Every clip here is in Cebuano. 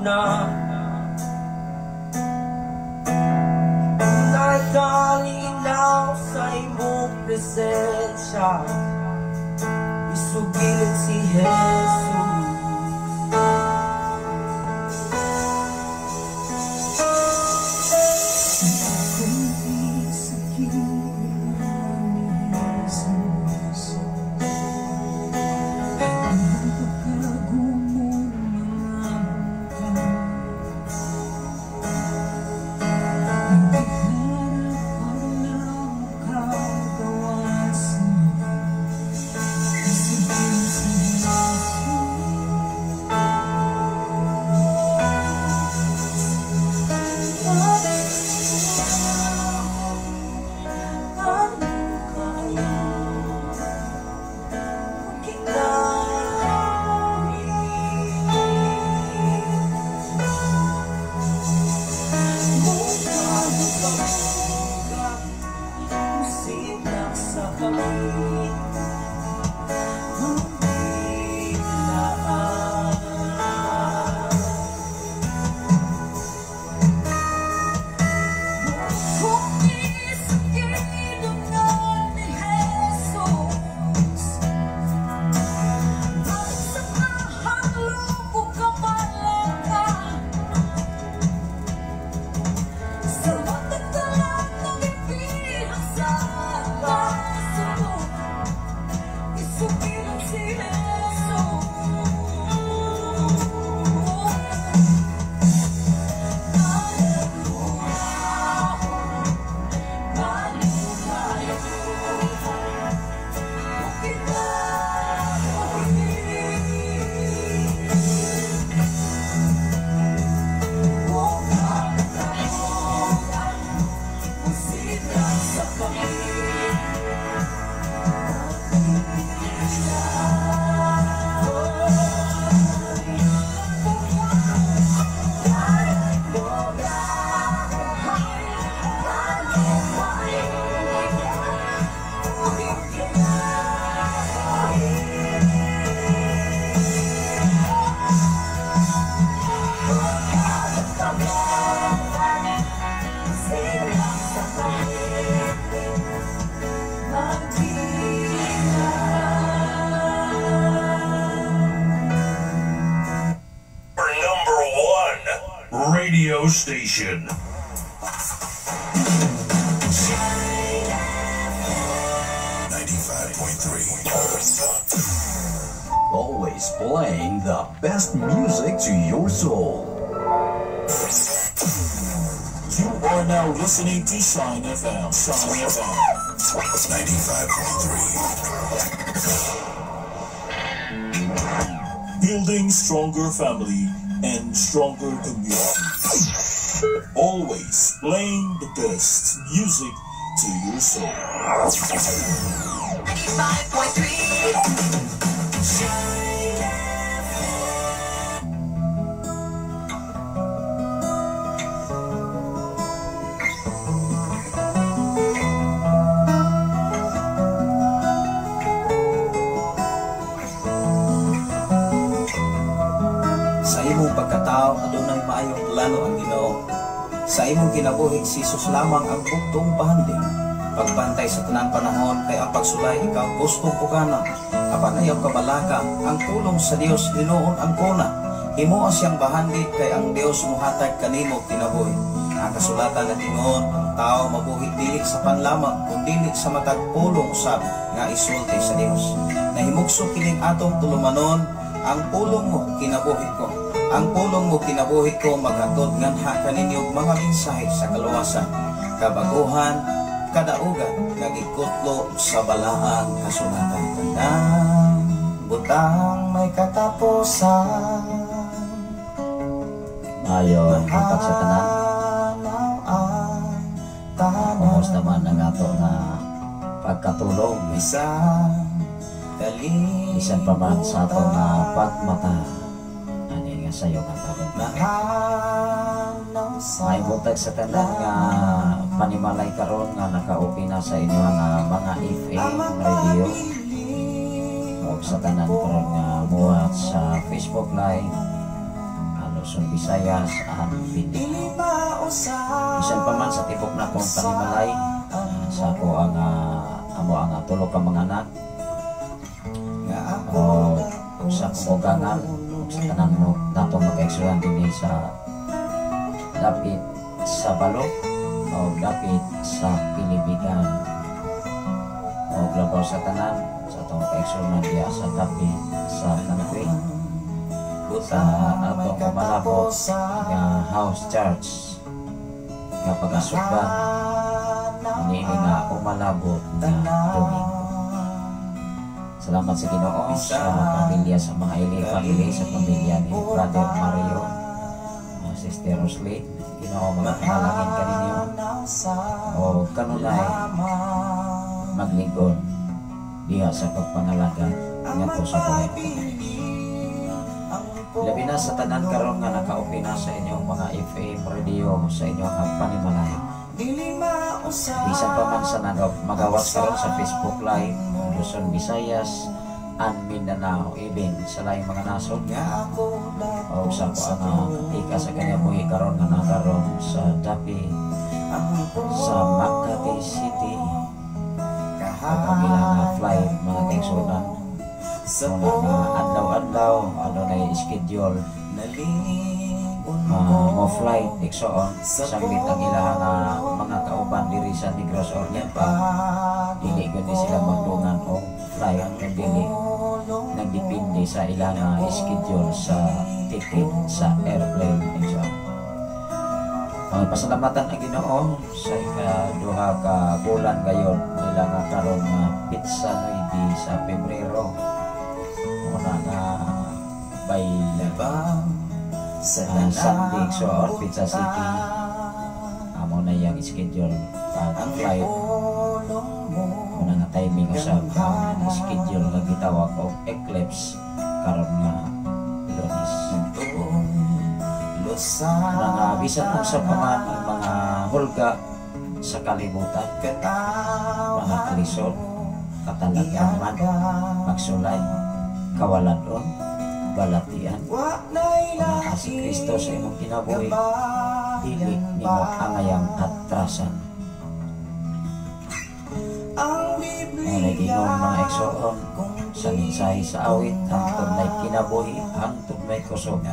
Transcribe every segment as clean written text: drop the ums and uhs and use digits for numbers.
Na Tunay kalinaw sa imong presensya, isugilin si Jesus. Radio station. 95.3. Always playing the best music to your soul. You are now listening to Shine FM. Shine FM. 95.3. Building stronger family and stronger community. Always playing the best music to your soul. 95.3 Shine FM. Sa imong pagkatao adunay maayong plano ang Ginoo. Sa imong kinabuhi si Jesus lamang ang buktong bahandi. Pagbantay sa tanang panahon kay ang pagsulay ikaw gustong pukana. Apan ayaw kabalaka ang pulong sa Dios hinuon ang kuna. Himoa siyang bahandi kay ang Dios muhatag kanimo kinabuhi. Ang kasulatan natingon ang tao mabuhi dili sa panlamang kun dili sa matag pulong usab nga isulti sa Dios. Nahimugso kining atong tulumanon, ang pulong mo kinabuhi ko. Ang pulong mo kinabuhi ko maghatod nganha kaninyo mga mensahe sa kaluwasan, kabaguhan, kadaugan, nagikutlo sa balaang kasulatan. Tanang butang may katapusan. Ayon, kontak sa tanan. Kumusta man ang ato nga pagkatulog? Bisan pa man sa ato nga pagmata. Ani nga sayo nga tabang. May butag sa tanan nga panimalay karon nga nakaupi na sa inyo nga mga FM radio. O sa tanan karon nga muwat sa Facebook Live. Halo Luzon, Visayas and Mindanao. Bisan pa man sa tibok na akong panimalay, sa ako ang amo ang tulo ka mga anak o sa akong ugangan ug sa tanan mo natong magkaigsuonan dinhi sa dapit sa Balok o dapit sa Kilibigan o labaw sa tanan sa atong kaigsuonan diya sa dapit sa Kanakwi, sa atong umalabot nga house church nga pag-asugdan niini nga umalabot nga Domingo. Salamat sa Ginoo sa pamilya sa mga Ili family, sa pamilya ni Brother Mario, Sister Roslyn. Ginoo magpanalangin kaninyo o kanunay magligon diha sa pagpangalaga ngadto sa buhay. Labi na sa tanan karon nga naka-open na sa inyong mga FM radio sa inyong panimalay. Bisan pa man sa magawas karon sa Facebook Live, Luzon, Visayas, and Mindanao, even sa laing mga nasod o sa ko ang katika sa kinabuhi karon nga nakaron sa dapit sa Makati City ug ang ilang nga flight, mga kaigsuonan, muna nga adlaw-adlaw adunay schedule mo flight, igsoon, sambit ang ilang nga mga kauban diri sa Negros Oriental, dili gyud ni sila magdungan og flight kung dili nagdepende sa ilang nga schedule sa ticket sa airplane, igsoon. Mga pasalamatan ang Ginoo sa ikaduha ka bulan gayon nila nga karon nga petsa 9 sa Pebrero, una nga by Sunday, igsoon, Pizza City amo na iyang schedule pag flight, una nga timing usab ang schedule nga gitawag og eclipse karon nga Lunes. Una nga bisan unsa pa man ang mga hulga sa kalibutan, mga kalisod, katalagman, pagsulay, kawaladon, balatian, kung si Kristo sa imong kinabuhi, dili nimo angayang atrasan. Ang nagingon, mga igsoon, sa mensahe sa awit, hangtod may kinabuhi, hangtod may kusog,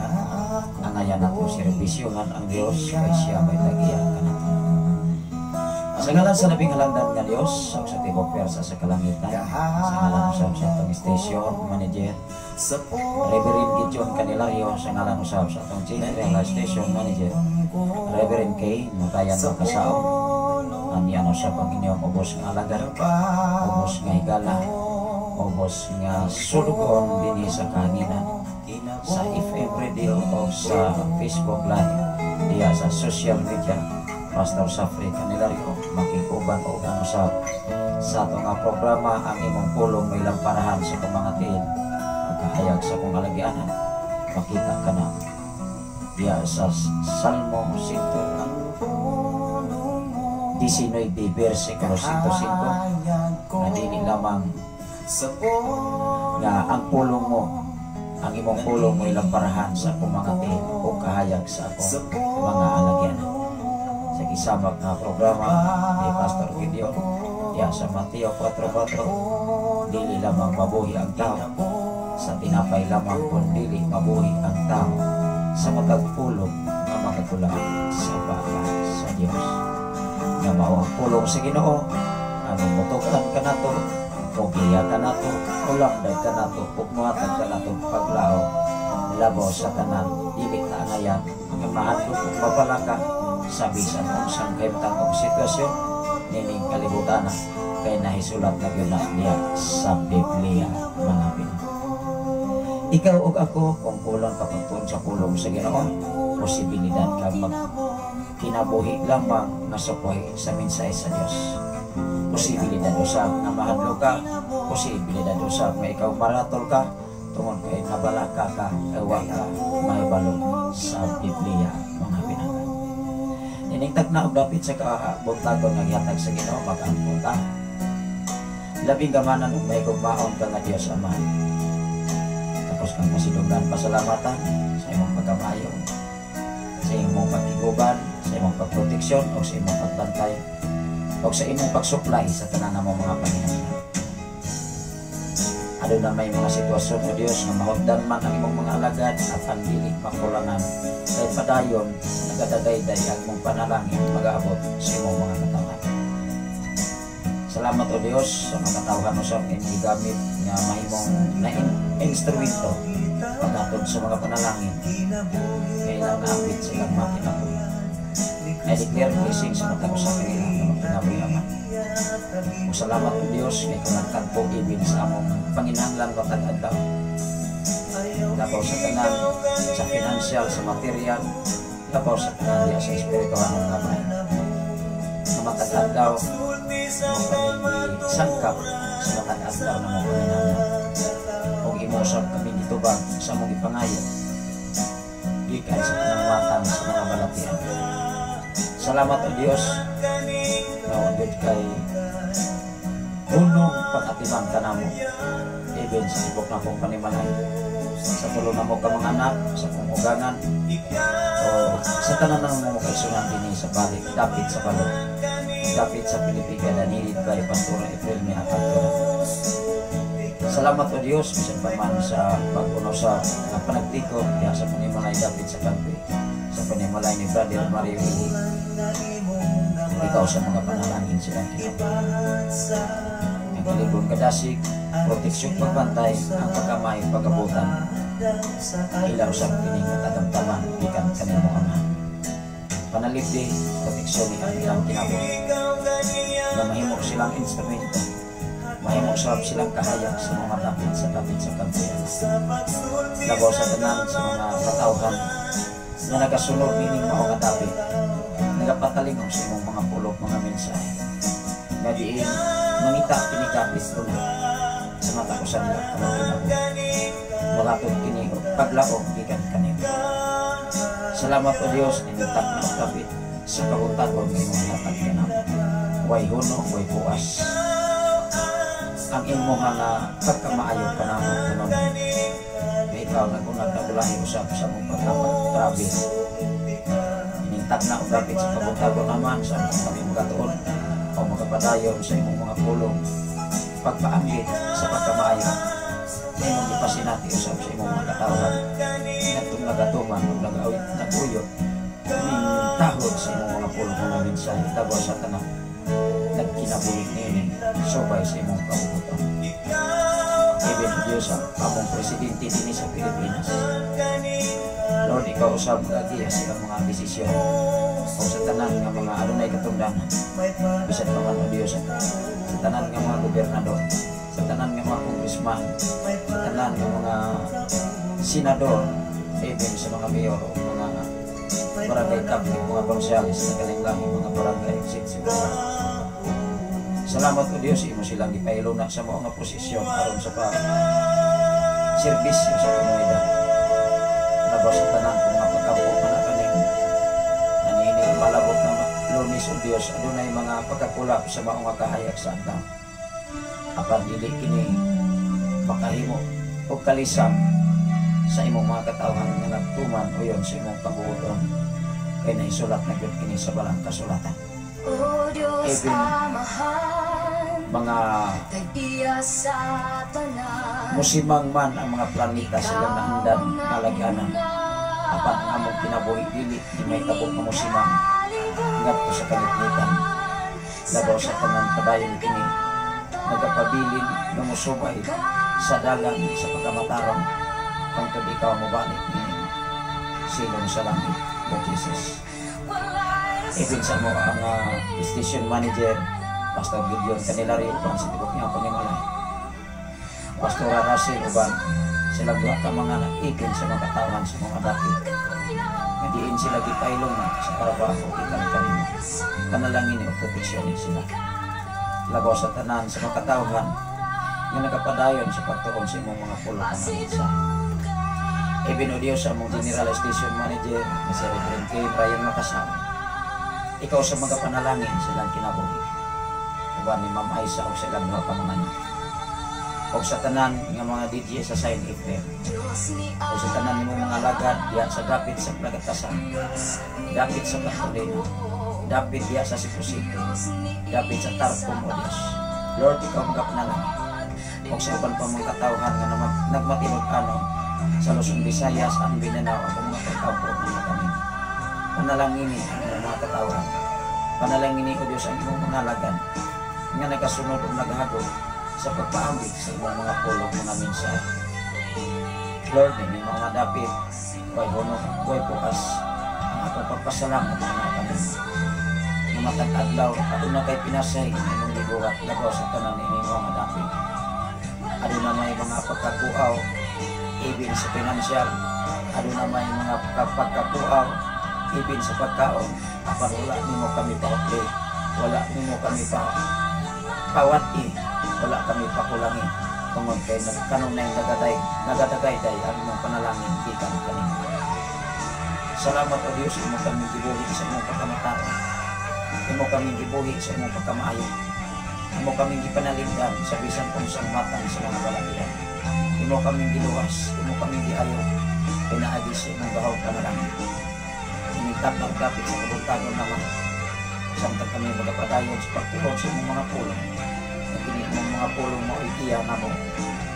angayan nato serbisyuhan ang Dios kay siya may tagiya kanato. Sa ngalan sa labing halangdan nga Dios ug sa tibok pwersa sa kalangitan, sa ngalan usab sa atong station manager, Reverend Gideon Candelario, sa ngalan usab sa atong general station manager, Reverend K. Mutayan Makasaog, anian usab ang inyong ubos nga alagad, ubos nga higala, ubos nga sulugon dinhi sa kahanginan, sa FM radio o sa Facebook Live, diya sa social media, Pastor Safri Candelario, makikuban og ano sa ato nga programa, Ang Imong Pulong May Lamparahan sa akong mga tiil, magkahayag sa akong alagianan. Makita ka na diya sa Salmo 119 versikulo 105 nga dili lamang nga ang pulong mo, ang imong pulong mo lamparahan sa akong mga tiil o kahayag sa akong mga alagyan. Sa gisamak nga programa ni Pastor Gideon diya sa Mateo 4.4, dili lamang mabuhi ang tao sa tinapay lamang, kundi mabuhi ang tao sa matag pulong nga makagula sa baka sa Dios, nga mao ang pulong sa Ginoo ang mutukan kanato, mugiya kanato, ulamdag kanato ug muhatag kanato paglaom. Labaw sa tanan, dili ta angayan nga mahadlok ug mabalaka sa bisan unsang kahimtang og sitwasyon nining kalibutan kay nahisulat na gyud na diya sa Biblia, mga pinaka. Ikaw ug ako, kung kulang ka pagtuon sa pulong sa Ginoo, posibilidad ka mag kinabuhi lamang nga supoy sa mensahe sa Dios. Posibilidad usab nga mahadlok ka, posibilidad usab nga ikaw maratol ka tungod kay nabalaka ka kay wa ka mahibalo sa Biblia, mga pinaka. Nining tagna og dapit sa kabuntagon nga gihatag sa Ginoo, mag-ampo ta. Labing gamanan ug mahigugmaon ka nga Dios Ama. Tapos kang masidunggan pasalamatan sa imong pagkamayo. Sa imong pagkiguban, sa imong pagproteksyon o sa imong pagbantay o sa imong pagsupply sa tanan namong mga panginahanglan. Aduna may mga sitwasyon, O Dios, nga mahutdan man ang imong mga alagad, apan dili makulangan kay padayon nagadagayday ang imong panalangin magaabot sa imong mga katawhan. Salamat, O Dios, sa mga katawhan usab nga imong gigamit nga mahimong na instrumento paghatod sa mga panalangin nga ilang naambit sa ilang mga kinabuhi. I declare blessing sa matag usa kanila nga magkinabuhi, Ama. Ug salamat, O Dios, kay ikaw nagtagpo ibin sa among panginahanglan matag adlaw. Labaw sa tanan sa financial, sa material, labaw sa tanan diya sa espirituhanong kamay. Nga matag adlaw mo kami sangkap sa matag adlaw na mo panginahanglan. Ug imo usab kami gitubag sa among gipangayo gikan sa tanang matang sa mga balatian. Salamat, O Dios, nga gyud kay hunong pag-atiman kanamo even sa tibok na kong panimalay, sa tulo na mo ka mga anak, sa kong ugangan o sa tanan ng mga kaigsuonan dinhi sa balik dapit sa balod, dapit sa Pilipiga, danilid by Pastora April May Akantora. Salamat, O Dios, bisan pa man sa pag-uno sa nga panagtikon diha sa panimalay dapit sa Kampi, sa panimalay ni Brother Mario Ili. Ikaw sa mga panalangin silang kinabuhi. Ang kilibon kadasig, proteksyon, pagbantay, ang pagkamay, pagabutan, ilaw sa kining matagamtaman gikan kanimo, Ama. Panalipdi, proteksyon ni ang ilang kinabuhi. Nga mahimo silang instrumento, mahimo sab silang kahayag sa mga dapit sa Kampi. Labaw sa tanan sa mga katawhan nga nagasunod nining mao nga dapit, nagapatalingog sa imong mga pulong, mga mensahe. Nga diin mangita kini dapit una sa matag usa nila ka mga kinabuhi. Mohatod kini og paglaom gikan kanimo. Salamat, O Dios, inintak na og dapit sa kabuntagon nga imong gihatag kanamo. Way huno, way puas ang imo nga pagkamaayo kanamo kanon nga ikaw nagunag na ulahi usab sa among pagkapag-travel. Inintak na og dapit sa kabuntagon naman sa among kami magatuon o magapadayon sa imong mga pulong, pagpaambit sa pagkamaayo na imong gipasinati usab sa imong mga katawhan ngadtong nagatuman ug nag-awit, naguyot ning tahod sa imong mga pulong, mga mensahe, labaw sa tanan nagkinabuhi niini subay sa imong kabubut-on. Even Diyos sa among presidente dinhi sa Pilipinas. Lord, ikaw usab magagiya sa ilang mga desisyon o sa tanan nga mga adunay katungdanan. Bisan pa man, O Diyos, sa tanan nga mga gobernador, sa tanan nga mga congressman, sa tanan nga mga senador, even sa mga mayor o mga barangay captain, mga konsehales na kalinglangi, mga barangay, etc. Salamat, O Diyos, imo silang gipahiluna sa mao nga posisyon aron sa pag serbisyo sa komunidad. Labaw sa tanan kung mga pagkampo pa na kaning nanining malabot na Lunes, O Diyos, adunay mga pagkakulap sa mao nga kahayag sa adlaw. Apan dili kini makahimo og kalisam sa imong mga katawhan nga nagtuman uyon sa imong kabuoton kay naisulat na gyud kini sa balang kasulatan. O Diyos Even Amahan, mga tag-iya sa tanan. musimang man ang mga planeta sa ilang naandan nalagyanan, apan ang among kinabuhi dili di may tabok nga musimang ngadto sa kalipnitan. Labaw sa tanan, padayon kini nagapabilin nga musubay sa dalan sa pagkamatarong hangtod ikaw mobalik nining silong sa langit, Lord Jesus. Even sa mo ang station manager, Pastor Gideon Candelario, uban sa tibok niya panimalay, Pastora Russell, uban silang duha ka mga nag-ipin sa mga katawhan sa mga dapit nga diin sila gipailong na sa trabaho gikan kanimo. Panalangin o proteksyon sila. Labaw sa tanan sa mga katawhan nga nagapadayon sa pagtuon sa imong mga pulong nga mensahe. Even, O Diyos, sa among General Station Manager nga si Reverend K. Brian Makasama, ikaw sa mga panalangin silang kinabuhi uban ni Ma'am Aisa o silang duha ka mga anak. Og sa tanan nga mga DJ sa Sign FM. O sa tanan nimo mga alagad diha sa dapit sa Plagatasan, dapit sa Bartolina, dapit diha sa Cebu City, dapit sa Tarpon, O Dios. Lord, ikaw magapanalangin. O sa uban pa mga katawhan nga nagmatinud-anon sa Luzon, Visayas, ang Mindanao, akong mga pagkapo ng kami. Panalangini ang imong mga katawhan. Panalangini, O Dios, ang imong mga alagad nga nagasunod o naghago sa pagpaambit sa imong mga pulong, mga mensahe. Lord, ini mga dapit, way hunong, way puas, ang akong pagpasalamat nga kami. Nga matag adlaw, aduna kay pinasay ang imong gibuhat labaw sa tanan ini mga dapit. Aduna may mga pagkakuaw, ibin sa pinansyal, aduna may mga pagkakuaw, ibin sa pagkaon, apan wala nimo kami pautli, wala nimo kami pawati, wala kami pakulangi, tungod kay kanunay nagadagayday ang imong panalangin gikan kanimo. Salamat, O Dios, imo kami gibuhi sa imong pagkamataon. Imo kami gibuhi sa imong pagkamaayo. Imo kami gipanalipdan sa bisan unsang matang sa mga balatian. Imo kami giluwas, imo kami giayo, pinaagi sa imong gahom panalangin. Inigtap dapit sa kabuntagon naman. Samtang kami magapadayon sa pagtuon sa imong mga pulong. Nga kini imong mga pulong mao'y iya namo,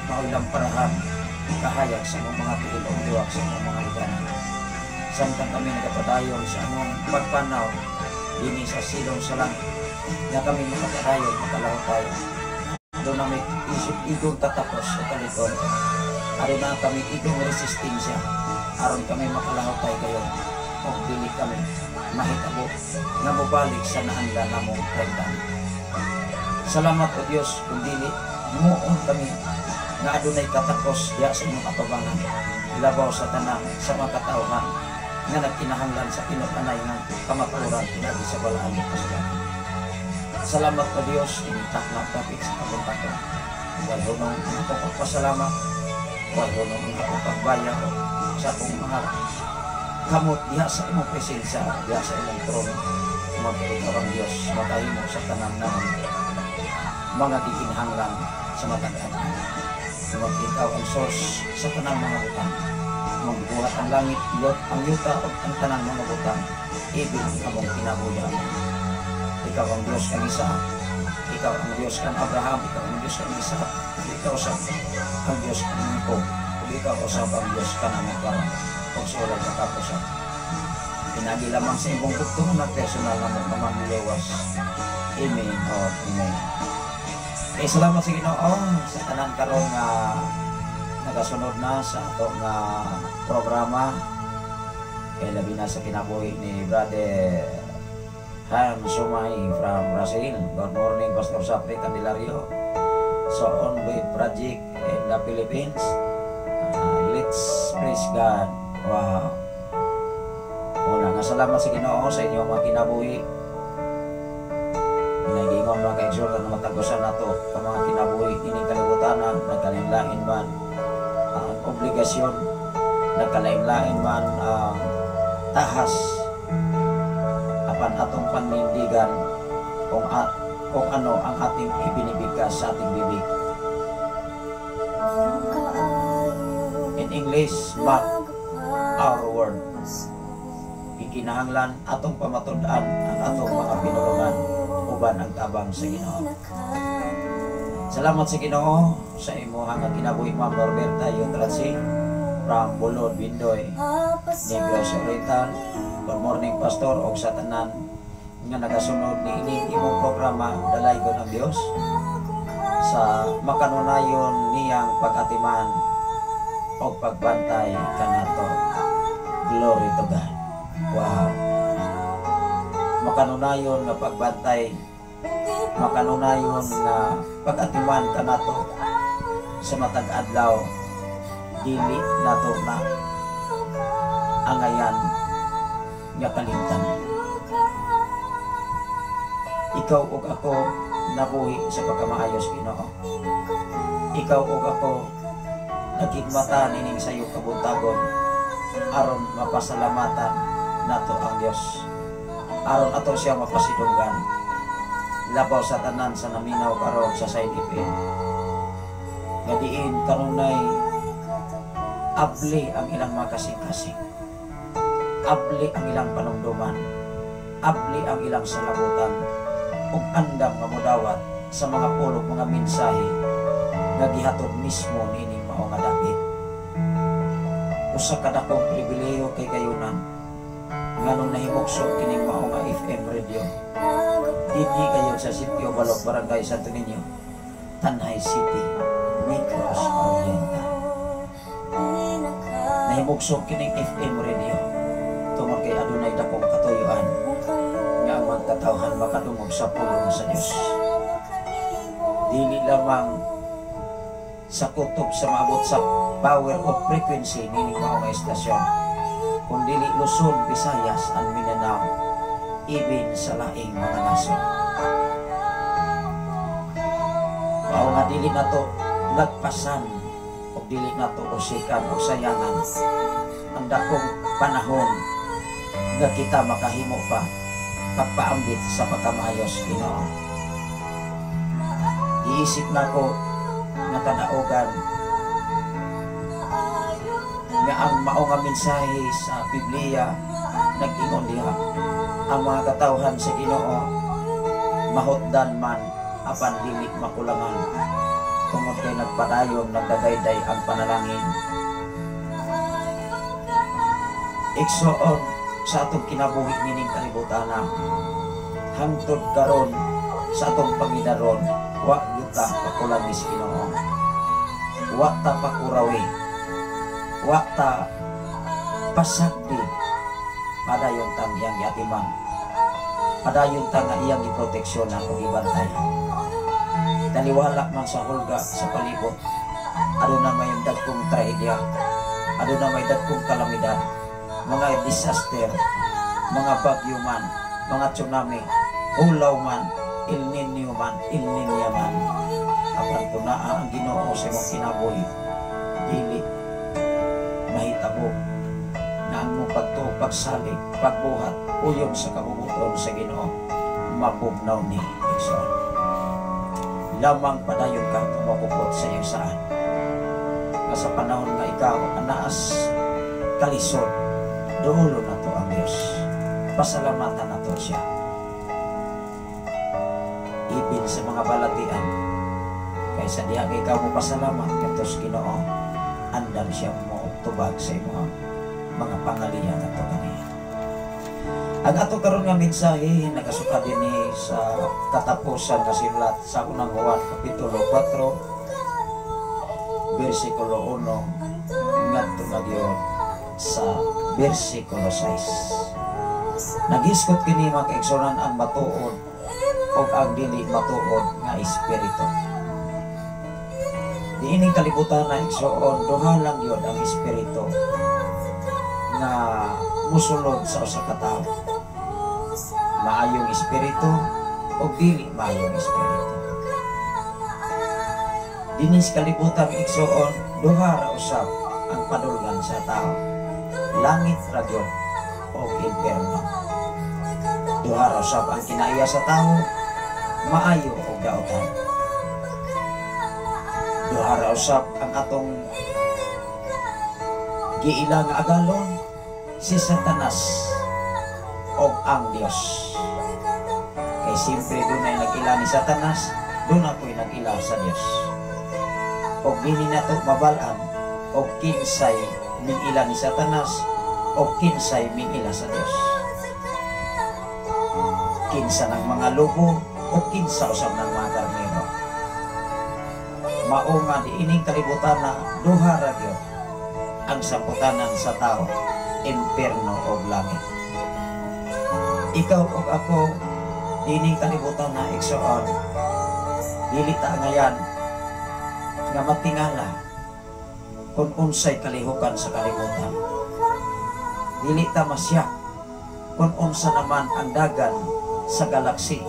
mao'y lamparahan, kahayag sa imong mga tiil o duwag sa imong mga higana. Samtang kami nagapadayon sa among pagpanaw dinhi sa silong sa langit, nga kami makapadayon, makalahutay. Doon namin isip igong tatapos sa kalikon. Aron na kami igong resistensya. Aron kami makalahutay kayo. O dili kami mahitabo nga mobalik sa naandan namong kahimtang. Salamat, O Dios, kung dili himuon kami nga adunay katapos diha sa imong atubangan labaw sa tanan sa mga katawhan nga nagkinahanglan sa tinud-anay nga kamatuoran pinaagi sa balaan nga kasulatan. Salamat, O Dios, initakna dapit sa kabuntagon. Way hunong ang akong pagpasalamat, way hunong ang akong pagbaya sa akong mga kamot diha sa imong presensya, diha sa imong trono. Tungod kay ikaw ang Dios makahimo sa tanan namon mga gikinahanglan sa matag adlaw. Tungod kay ikaw ang source sa tanang mga butang. Imong gibuhat ang langit, ang yuta ug ang tanang mga butang. Ibig among kinabuhi. Ikaw ang Dios kang Isaac. Ikaw ang Dios kang Abraham, ikaw ang Dios kang Isaac, ikaw sa ang Dios kang Jacob, ug ikaw usab ang Dios kanamo karon ug sa walay katapusan. Pinaagi lamang sa imong bugtong na personal na mong mamangluwas. Amen or amen. Eh, salamat sa Ginoo sa tanan karon nga nagasunod na sa ato nga programa. Kay labi na sa kinabuhi ni Brother Han Sumay from Brazil. Good morning, Pastor Sapri Candelario. So, on with project in the Philippines. Let's praise God. Wow. Una nga salamat sa Ginoo sa inyong mga kinabuhi. Nagingon, mga kaigsuonan, na matagusan nato ang mga kinabuhi ining kalibutanan, nagkalain-lain man ang obligasyon, nagkalain-lain man ang tahas, apan atong panindigan kung ano ang ating ibinibigkas sa ating bibig. In English, mark our word. Gikinahanglan atong pamatud-an ang atong mga pinulungan uban ang tabang sa Ginoo. Salamat sa Ginoo sa imuha nga kinabuhi, Ma'am Norberta Yutratsi from Bulod, Bindoy, Negros Oriental. Good morning, Pastor, og sa tanan nga nagasunod ni ining imong programa Dalaygon ang Dios sa makanunayon niyang pag-atiman og pagbantay kanato. Glory to God. Wow. Makanunayon nga pagbantay, makanunayon nga pag-atiman kanato sa matag adlaw, dili nato na angayan nga kalimtan. Ikaw ug ako nabuhi sa pagkamaayos, Ginoo. Ikaw ug ako nagigmata nining sayo kabuntagon aron mapasalamatan nato ang Dios. Aron ato siya mapasidunggan. Labaw sa tanan sa naminaw karon sa Side FM. Nga diin kanunay abli ang ilang mga kasing-kasing. Abli ang ilang panumduman. Abli ang ilang salabutan. Ug andam nga modawat sa mga pulong, mga mensahe nga gihatod mismo niining mao nga dapit. Usa ka dakong pribilehiyo kay kayunan nganong nahimukso kining mao nga FM radio dinhi kayo sa Sitio Balok, Barangay Santo Niño, Tanjay City, Negros Oriental. Nahimukso kining FM radio tungod kay adunay dakong katuyuan nga ang mga katawhan makadungog sa pulong sa Dios. Dili lamang sa kutob sa maabot sa power of frequency nining mao nga estasyon, kundi Luzon, Visayas and Mindanao, even sa laing mga nasod. Mao nga dili nato lagpasan o dili nato usikan o sayangan ang dakong panahon nga kita makahimo pa pagpaambit sa pagkamaayos Ginoo. Giisip nako nga kadaugan nga ang mao nga mensahe sa Biblia nag-ingon diha ang mga katawhan sa Ginoo mahutdan man apan dili makulangan tungod kay nagpadayon nagdagayday ang panalangin. Igsoon, sa atong kinabuhi nining kalibutana hangtod karon sa atong pangidaron, wa gyud ta pakulangi sa Ginoo, wa ta pakurawi, wa ta pasagdi. Padayon tang iyang giatiman, padayon ta nga iyang giproteksyonan ug gibantay. Taliwala man sa hulga sa palibot, aduna may dagkong trahedya, aduna may dagkong kalamidad, mga disaster, mga bagyo man, mga tsunami, hulaw man, El Nino man, El Niño man, apan kung naa ang Ginoo sa imong kinabuhi, dili mahitabo na ang imong pagtuo, pagsalig, pagbuhat uyon sa kabubut-on sa Ginoo mapugnaw ni, igsoon. Lamang padayon ka tumukupot sa iyang saan. Nga sa panahon nga ikaw anaas kalisod, duolo na to ang Diyos. Pasalamatan na to siya. Ibin sa mga balatian, kaysa diha kay ikaw mo pasalamat kadto sa Ginoo, andam siya mo tubag sa imong mga pangaliya kadto kaniya. Ang ato karon nga mensahe nagasuka dinhi sa katapusan nga sinulat sa Unang Juan kapitulo 4 bersikulo 1 ngadto na gyud sa bersikulo 6. Nagisgot kini, mga kaigsunan, ang matuod o ang dili matuod nga espiritu. Diining kalibutan na, igsoon, duha lang gyud ang espiritu nga musulod sa usa ka tawo. Maayong espiritu o dili maayong espiritu. Dinis kalibutan, igsoon, duha ra usab ang padulngan sa tao. Langit ra gyud o impierno. Duha ra usab ang kinaiya sa tao, maayo o dautan. Duha ra usab ang atong giila nga agalon, si Satanas o ang Dios. Kay siyempre dunay nag-ila ni Satanas, doon ako'y nag-ila sa Dios. O dili nato mabal-an o kinsay ming-ila ni Satanas o kinsay ming-ila sa Dios. Kinsa ng mga lobo o kinsa usab ng mga karnero. Mao nga diining kalibutan na duha ra gyud ang saputanan sa tao, impierno o langit. Ikaw ug ako dining kalibutan na, igsoon, dili ta angayan nga matingala kung unsay kalihukan sa kalibutan. Dili ta masyak kung unsa naman ang dagan sa galaxy,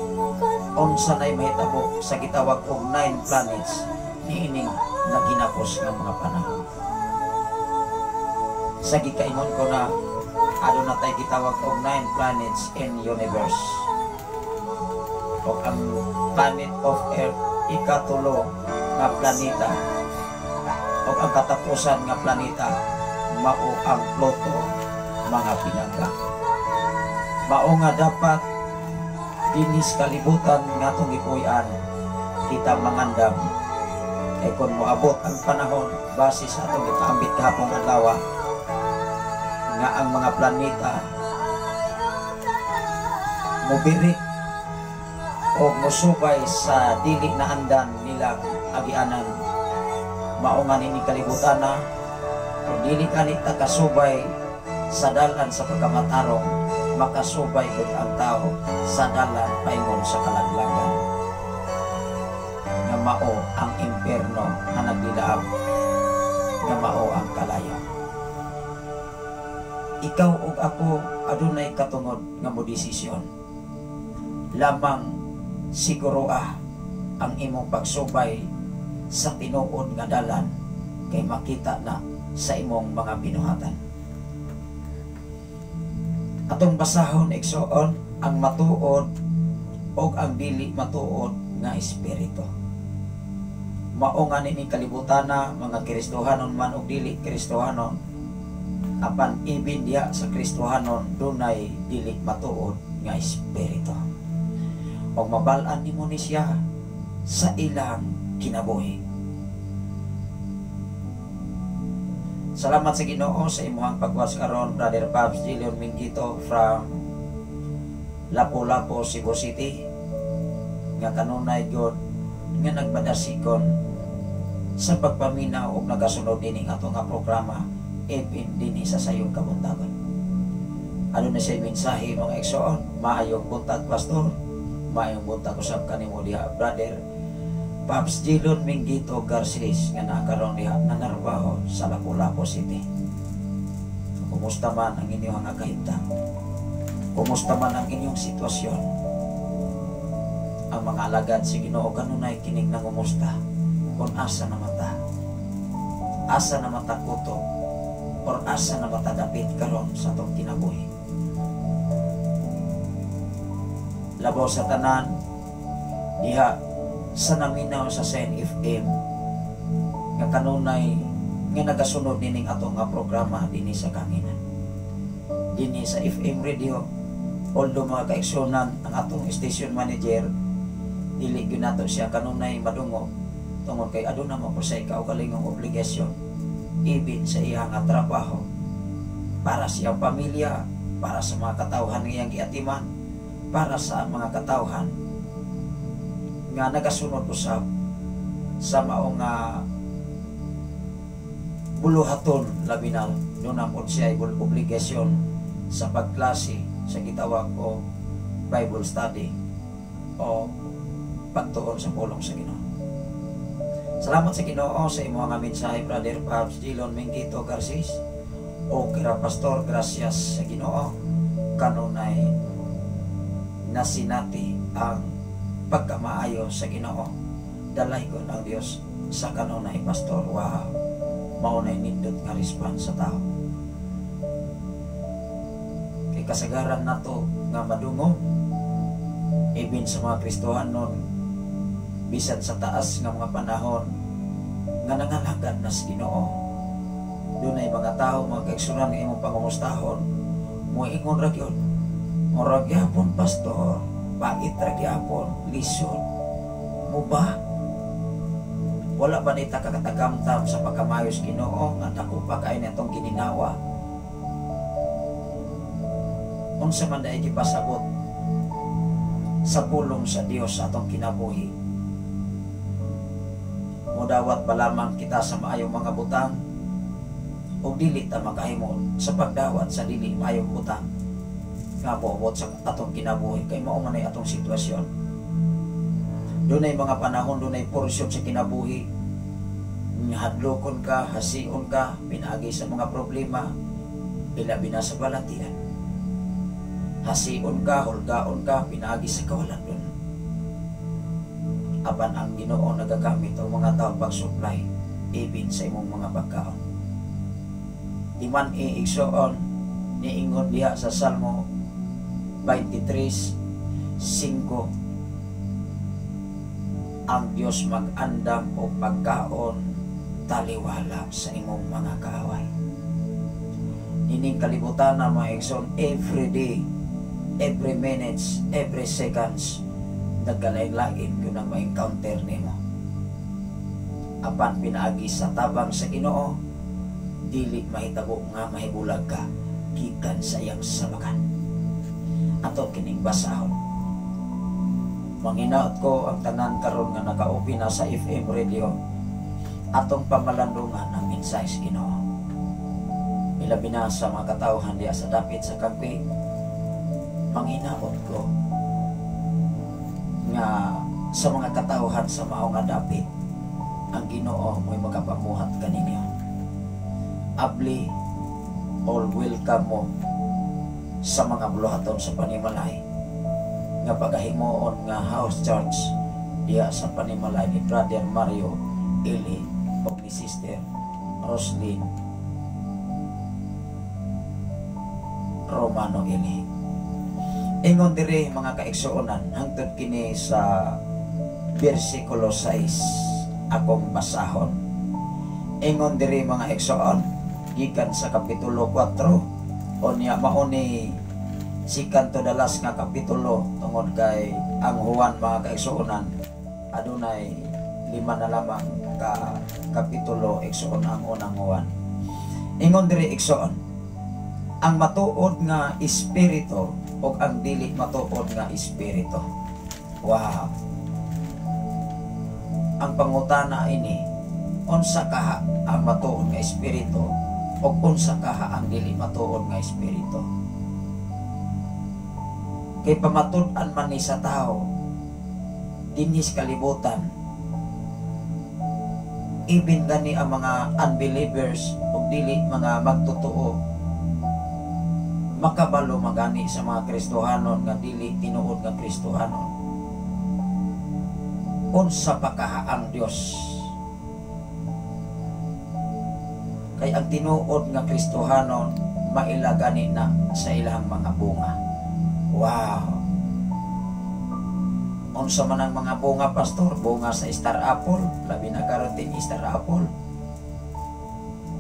unsa nay mahitabo sa gitawag og nine planets niining naginapos nga mga panahon. Sa gikaingon ko na aduna tay gitawag og nine planets in universe. O ang planet of Earth ikatulo nga planeta. O ang katapusan nga planeta mao ang Pluto, mga pinangga. Mao nga dapat dinhi sa kalibutan nga atong gipuy-an, kita mangandam kay kung moabot ang panahon, base sa atong gipaambit gahapong adlaw, nga ang mga planeta mobiri o mosubay sa dili na andan nilang agianan. Mao nga nini kalibutan na kung dili kani ta kasubay sa dalan sa pagkamatarong, makasubay gud ang tao sa dalan paingon sa kalaglagan nga mao ang impierno nga naglilaab, nga mao ang kalayo. Ikaw ug ako adunay katungod nga mo desisyon lamang. Siguro ang imong pagsubay sa tinuod nga dalan kay makita na sa imong mga binuhatan. Atong basahon, igsoon, ang matuod o ang dili matuod nga espiritu. Mao nga ni kalibutan na mga Kristohanon man og dili Kristohanon, apan ibin diha sa Kristohanon dunay dili matuod nga espiritu. Og mabal-an nimo ni siya sa ilang kinabuhi. Salamat sa Ginoo sa imuhang pagwas karon, Brother Pabs Gillion Mingito from Lapu-Lapu, Cebu City, nga kanunay God nga nagbadasikon sa pagpaminaw og nagasunod dining ato nga programa epin dinhi sa sayong kabuntagon. Ano na siya mensahe, mga igsoon? Maayong buntag, Pastor. Maayong buntag usab kanimo diha, Brother Pops Gilon Mingito Garces, nga nakaroon diha nanarbaho sa Lapu-Lapu City. Kumusta man ang inyong kahimtang? Kumusta man ang inyong sitwasyon? Ang mga alagad si Ginoo kanunay kining nangumusta kung asa na mata. Asa na mata kutob or asa na mata dapit karon sa atong kinabuhi. Labaw sa tanan diha sa naminaw sa Sen FM nga kanunay nga nagasunod nining ato nga programa dinhi sa kanginan, dinhi sa FM radio. Although, mga kaigsunan, ang atong station manager dili gyud nato siya kanunay madungog tungod kay aduna mo po sa kaugalingong obligasyon ibin sa iya nga trabaho para sa iyang pamilya, para sa mga katawhan nga iyang giatiman, para sa mga katawhan nga nagasunod usab sa mao nga buluhaton. Labi na doon na siya obligasyon sa pagklase sa gitawag o Bible study o pagtuon sa pulong sa Ginoo. Salamat sa Ginoo sa imong nga mensahe, Brother Pabs Dillon Mingito Garcis, o kira Pastor, gracias sa Ginoo kanunay nasinati ang pagkamaayo sa Ginoo. Dalaygon ang Dios sa kanunay, Pastor. Wow, mao nay nindot nga response sa tao. Kay kasagaran nato nga madungog ibin sa mga Kristohanon, bisan sa taas nga mga panahon nga nangalagad na sa Ginoo, dunay mga tao, mga kaigsunan, nga imong pangumustahon, moingon ra gyud, "Murag gyapon, Pastor, pait ra gyapon, lisod mo ba?" Wala ba ni takatagamtam sa pagkamayos Ginoo nga dako pa kay natong gininawa? Unsa man dai gipasabot sa pulong sa Dios sa atong kinabuhi? Mudawat ba lamang kita sa maayong mga butang o dili ta makahimo sa pagdawat sa dili maayong butang nga moabot sa atong kinabuhi kay mao man ay atong sitwasyon? Dunay mga panahon, dunay porsyon sa kinabuhi nga hadlokon ka, hasion ka, pinaagi sa mga problema, ilabi na sa balatian. Hasion ka, hulgaon ka, pinaagi sa kawalan dun. Apan ang Ginoo nagagamit ang mga tao pag-supply ibin sa imong mga pagkaon. Di man iigsoon, niingon diha sa Salmo 23:5, ang Dios mag-andam og pagkaon Taliwala sa imong mga kaaway. Nining kalibutan na, mga igsoon, every day, every minutes, every seconds, nagkalain-lain yun ang ma-encounter nimo. Apan pinaagi sa tabang sa Ginoo, dili mahitabo nga mahibulag ka gikan sa iyang sabakan. Ato kining basahon. Manginaot ko ang tanan karon nga naka-open na sa FM radio, atong pamalandungan ang mensahe sa Ginoo. Ilabi na sa mga katawhan diya sa dapit sa Kampi, manghinaot ko nga sa mga katawhan sa mao nga dapit, ang Ginoo mo'y makapamuhat kaninyo. Abli, all welcome mo sa mga buluhaton sa panimalay nga pagahimuon nga house church diha sa panimalay ni Brother Mario Eli o ni Sister Roslyn Romano Eli. Ingon diri, mga kaigsuonan, hangtod kini sa bersikulo 6 akong basahon. Ingon diri, mga igsoon, gikan sa kapitulo 4 unya mao ni second to the last nga kapitulo tungod kay ang Juan, mga kaigsuonan, adunay lima na lamang ka kapitulo, igsoon, ang unang Juan. Ingon diri, igsoon, ang matuod nga espiritu o ang dili matuod nga espiritu. Wow. Ang pangutana ini, unsa kaha ang matuod nga espiritu o unsa kaha ang dili matuod nga espiritu? Kay pamatud-an man ni sa tao dinhi sa kalibutan, even gani ang mga unbelievers o dili mga magtotoo, makabalo magani sa mga Kristohanon nga dili tinuod nga Kristohanon. Unsa pa kaha ang Dios? Kay ang tinuod nga Kristohanon maila gani na sa ilang mga bunga. Wow. Unsa man ang mga bunga, pastor? Bunga sa star apple, labi na karon ting star apple.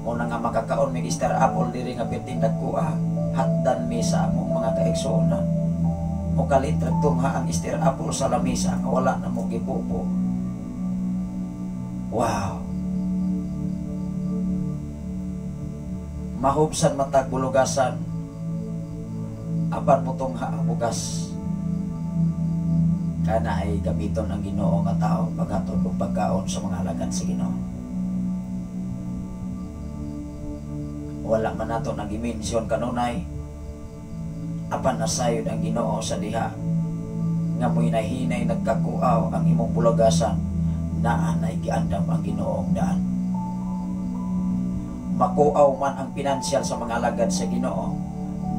Muna nga makakaon mig star apple diri nga perting dagkoa, hatdan mi sa among mga kaigsuonan. Mokalit tungha ang star apple sa lamisa nga wala na mo gipupo. Wow. Mahubsan matag bulugasan, apan motungha ang bugas. Kana ay gamiton ang Ginoo nga tao paghatod og pagkaon sa mga alagad sa Ginoo. Wala man nato nag-mention kanunay, apan nasayod ang Ginoo sa diha nga mo'y nahinay nagkakuaw ang imong bulugasan, naa nay giandam ang Ginoong daan. Makuaw man ang pinansyal sa mga alagad sa Ginoo,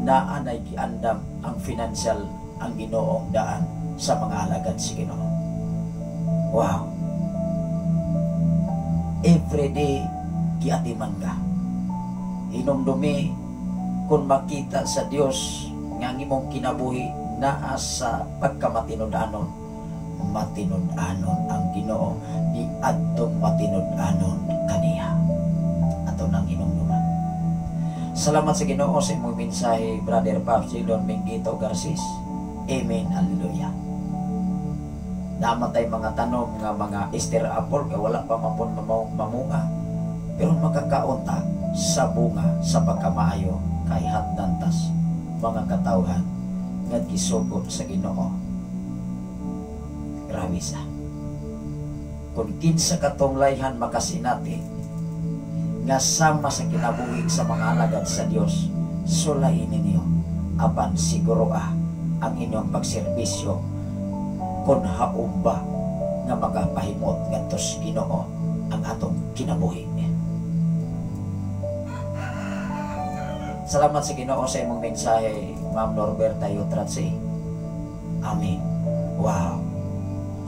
naa nay giandam ang financial ang Ginoong daan sa mga alagad sa Ginoo. Wow. Every day giatiman ka. Hinumdumi kung makita sa Dios nga ang imong kinabuhi naa sa pagkamatinud-anon, matinud-anon ang Ginoo ni adtong matinud-anon kaniya. Ato nang hinumduman. Salamat sa Ginoo sa imong mensahe, Brother Pops Jilon Mingito Garcis. Amen. Hallelujah. Namatay mga tanom nga mga Easter apple kay wala pa mapon mamunga, pero makakaunta sa bunga sa pagkamaayo kay hatdantas mga katawhan nga gisugot sa Ginoo. Grabe sa. Kung kinsa katong layhan makasinati nga sama sa kinabuhi sa mga alagad sa Dios, sulayin ninyo apan siguro ang inyong pagserbisyo kung haom ba nga makapahimot ngadto sa Ginoo ang atong kinabuhi. Salamat sa Ginoo sa imong mensahe, Ma'am Norberta Yutratsi. Amen. Wow.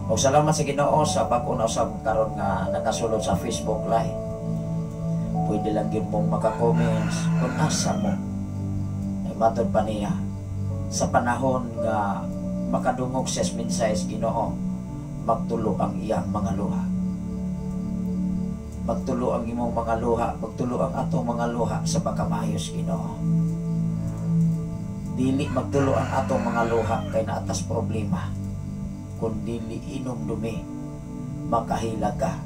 O salamat sa Ginoo sa bag-o na usab karon nga nakasulod sa Facebook Live. Pwede lang gyud mong maka-comments kung asa mo. Ay matod pa niya sa panahon nga makadungog sa mensahe sa Ginoo, magtulo ang iyang mga luha. Magtulo ang imong mga luha, magtulo ang atong mga luha sa pagkamaayos, Ginoo. Dili magtulo ang atong mga luha kay naatas problema, kun dili inumdumi makahila ka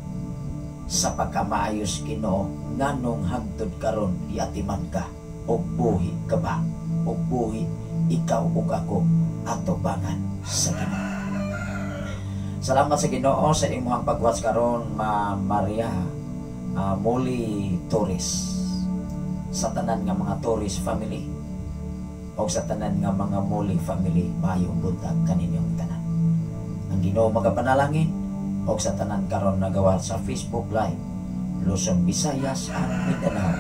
sa pagkamaayos, Ginoo, nganong hangtod karon giatiman ka og buhi ka ba, og buhi ikaw ug ako atubangan sa Ginoo. Salamat sa Ginoo sa imong pag-watch karon, Ma Maria Molly Torres, sa tanan nga mga Torres family o sa tanan nga mga Molly family, maayong buntag kaninyong tanan. Ang Ginoo magapanalangin og sa tanan karon nagawa sa Facebook Live, Luzon, Visayas and Mindanao,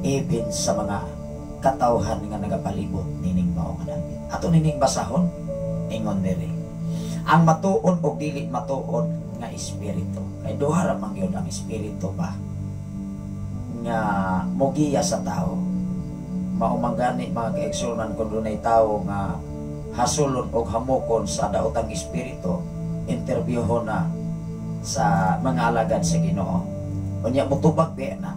even sa mga katawhan nga nagapalibot nining mao nga dapit. Ato nining basahon, ingon diri. Ang matuod og dili matuod nga espiritu. Kay duha ra man gyud ang espiritu ba nga mogiya sa tao. Mao man gani, mga kaigsuonan, kung dunay tao nga hasulon og hamukon sa daotang espiritu, interviewhon na sa mga alagad sa Ginoo. Unya mutubag bi na.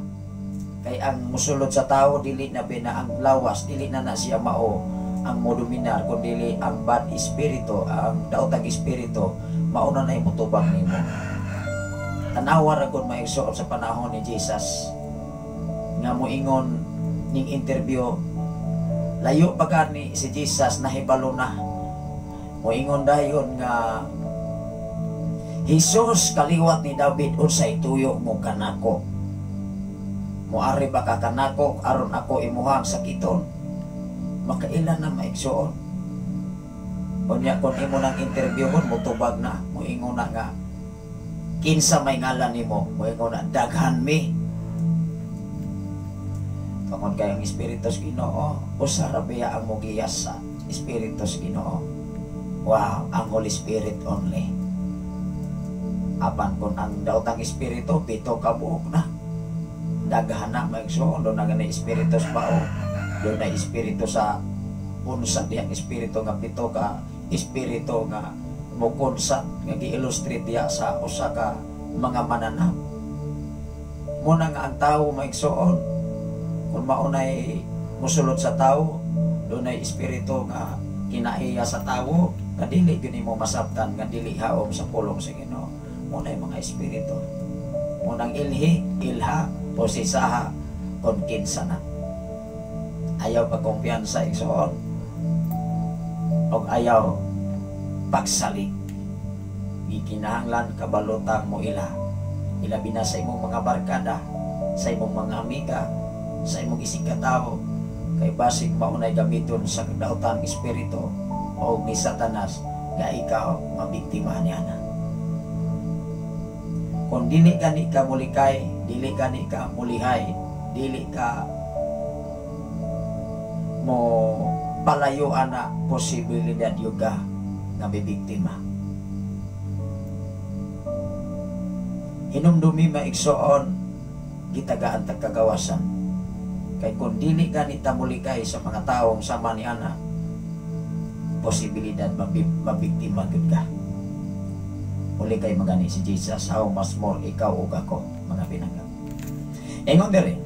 Kay ang musulod sa tao, dili na bi na ang lawas, dili na na siya mao ang modominar, kun dili ang bad espiritu, ang daotang espiritu, mao na nay mutubag nimo. Tanawa ra gud, maigsuon, sa panahon ni Jesus nga moingon ning interview, layo pa gani si Jesus nahibalo na. Moingon dayon nga, "Jesus, kaliwat ni David, unsay tuyo mo kanako? Moari ba ka kanako aron ako imuhang sakiton?" Makaila na, maigsuon. Unya kung imo nang interviewon, mutubag na, moingon na nga, "Kinsa may ngalan nimo?" Moingon na, "Daghan mi." Tungod kay ang Espiritu sa Ginoo, usa ra biya ang mogiyas sa Espiritu sa Ginoo. Wow, ang Holy Spirit only. Apan kung ang daotang espiritu, 7 ka buok na. Daghan na, maigsoon, duna na gani espiritu sa bao. Duna espiritu sa unsa diyang espiritu nga 7 ka espiritu nga mukonsat nga gi-illustrate diya sa usa ka mga mananap. Muna nga ang tao, maigsoon, kung maunay musulod sa tao, dunay espiritu nga kinaiya sa tao, nga dili gyud nimo masabtan nga dili haom sa pulong sa Ginoo. Munay mga espiritu. Munang ilhi, ilha, o sisaha, kung kinsa na. Ayaw pagkumpiyansa, igsoon. Og ayaw pagsalig. Gikinahanglan kabalutang mo ila. Ilabi na sa imong mga barkada, sa imong mga amiga, sa imong isig katawo, kay basig maunay gamiton sa daotang espiritu o ni Satanas nga ikaw mabiktima niya na. Kung dili gani ka mulikay, dili gani ka mulihay, dili ka mo palayo ana, posibilidad yuga nga bibiktima. Hinumdumi, maigsoon, gitagaan tag kagawasan. Kay kung dili gani ta mulikay sa mga taong sama ni ana, posibilidad mabiktima gyud ka. Uli kay magani si Jesus, how much more ikaw ug ako, mga pinangga. Ingon diri,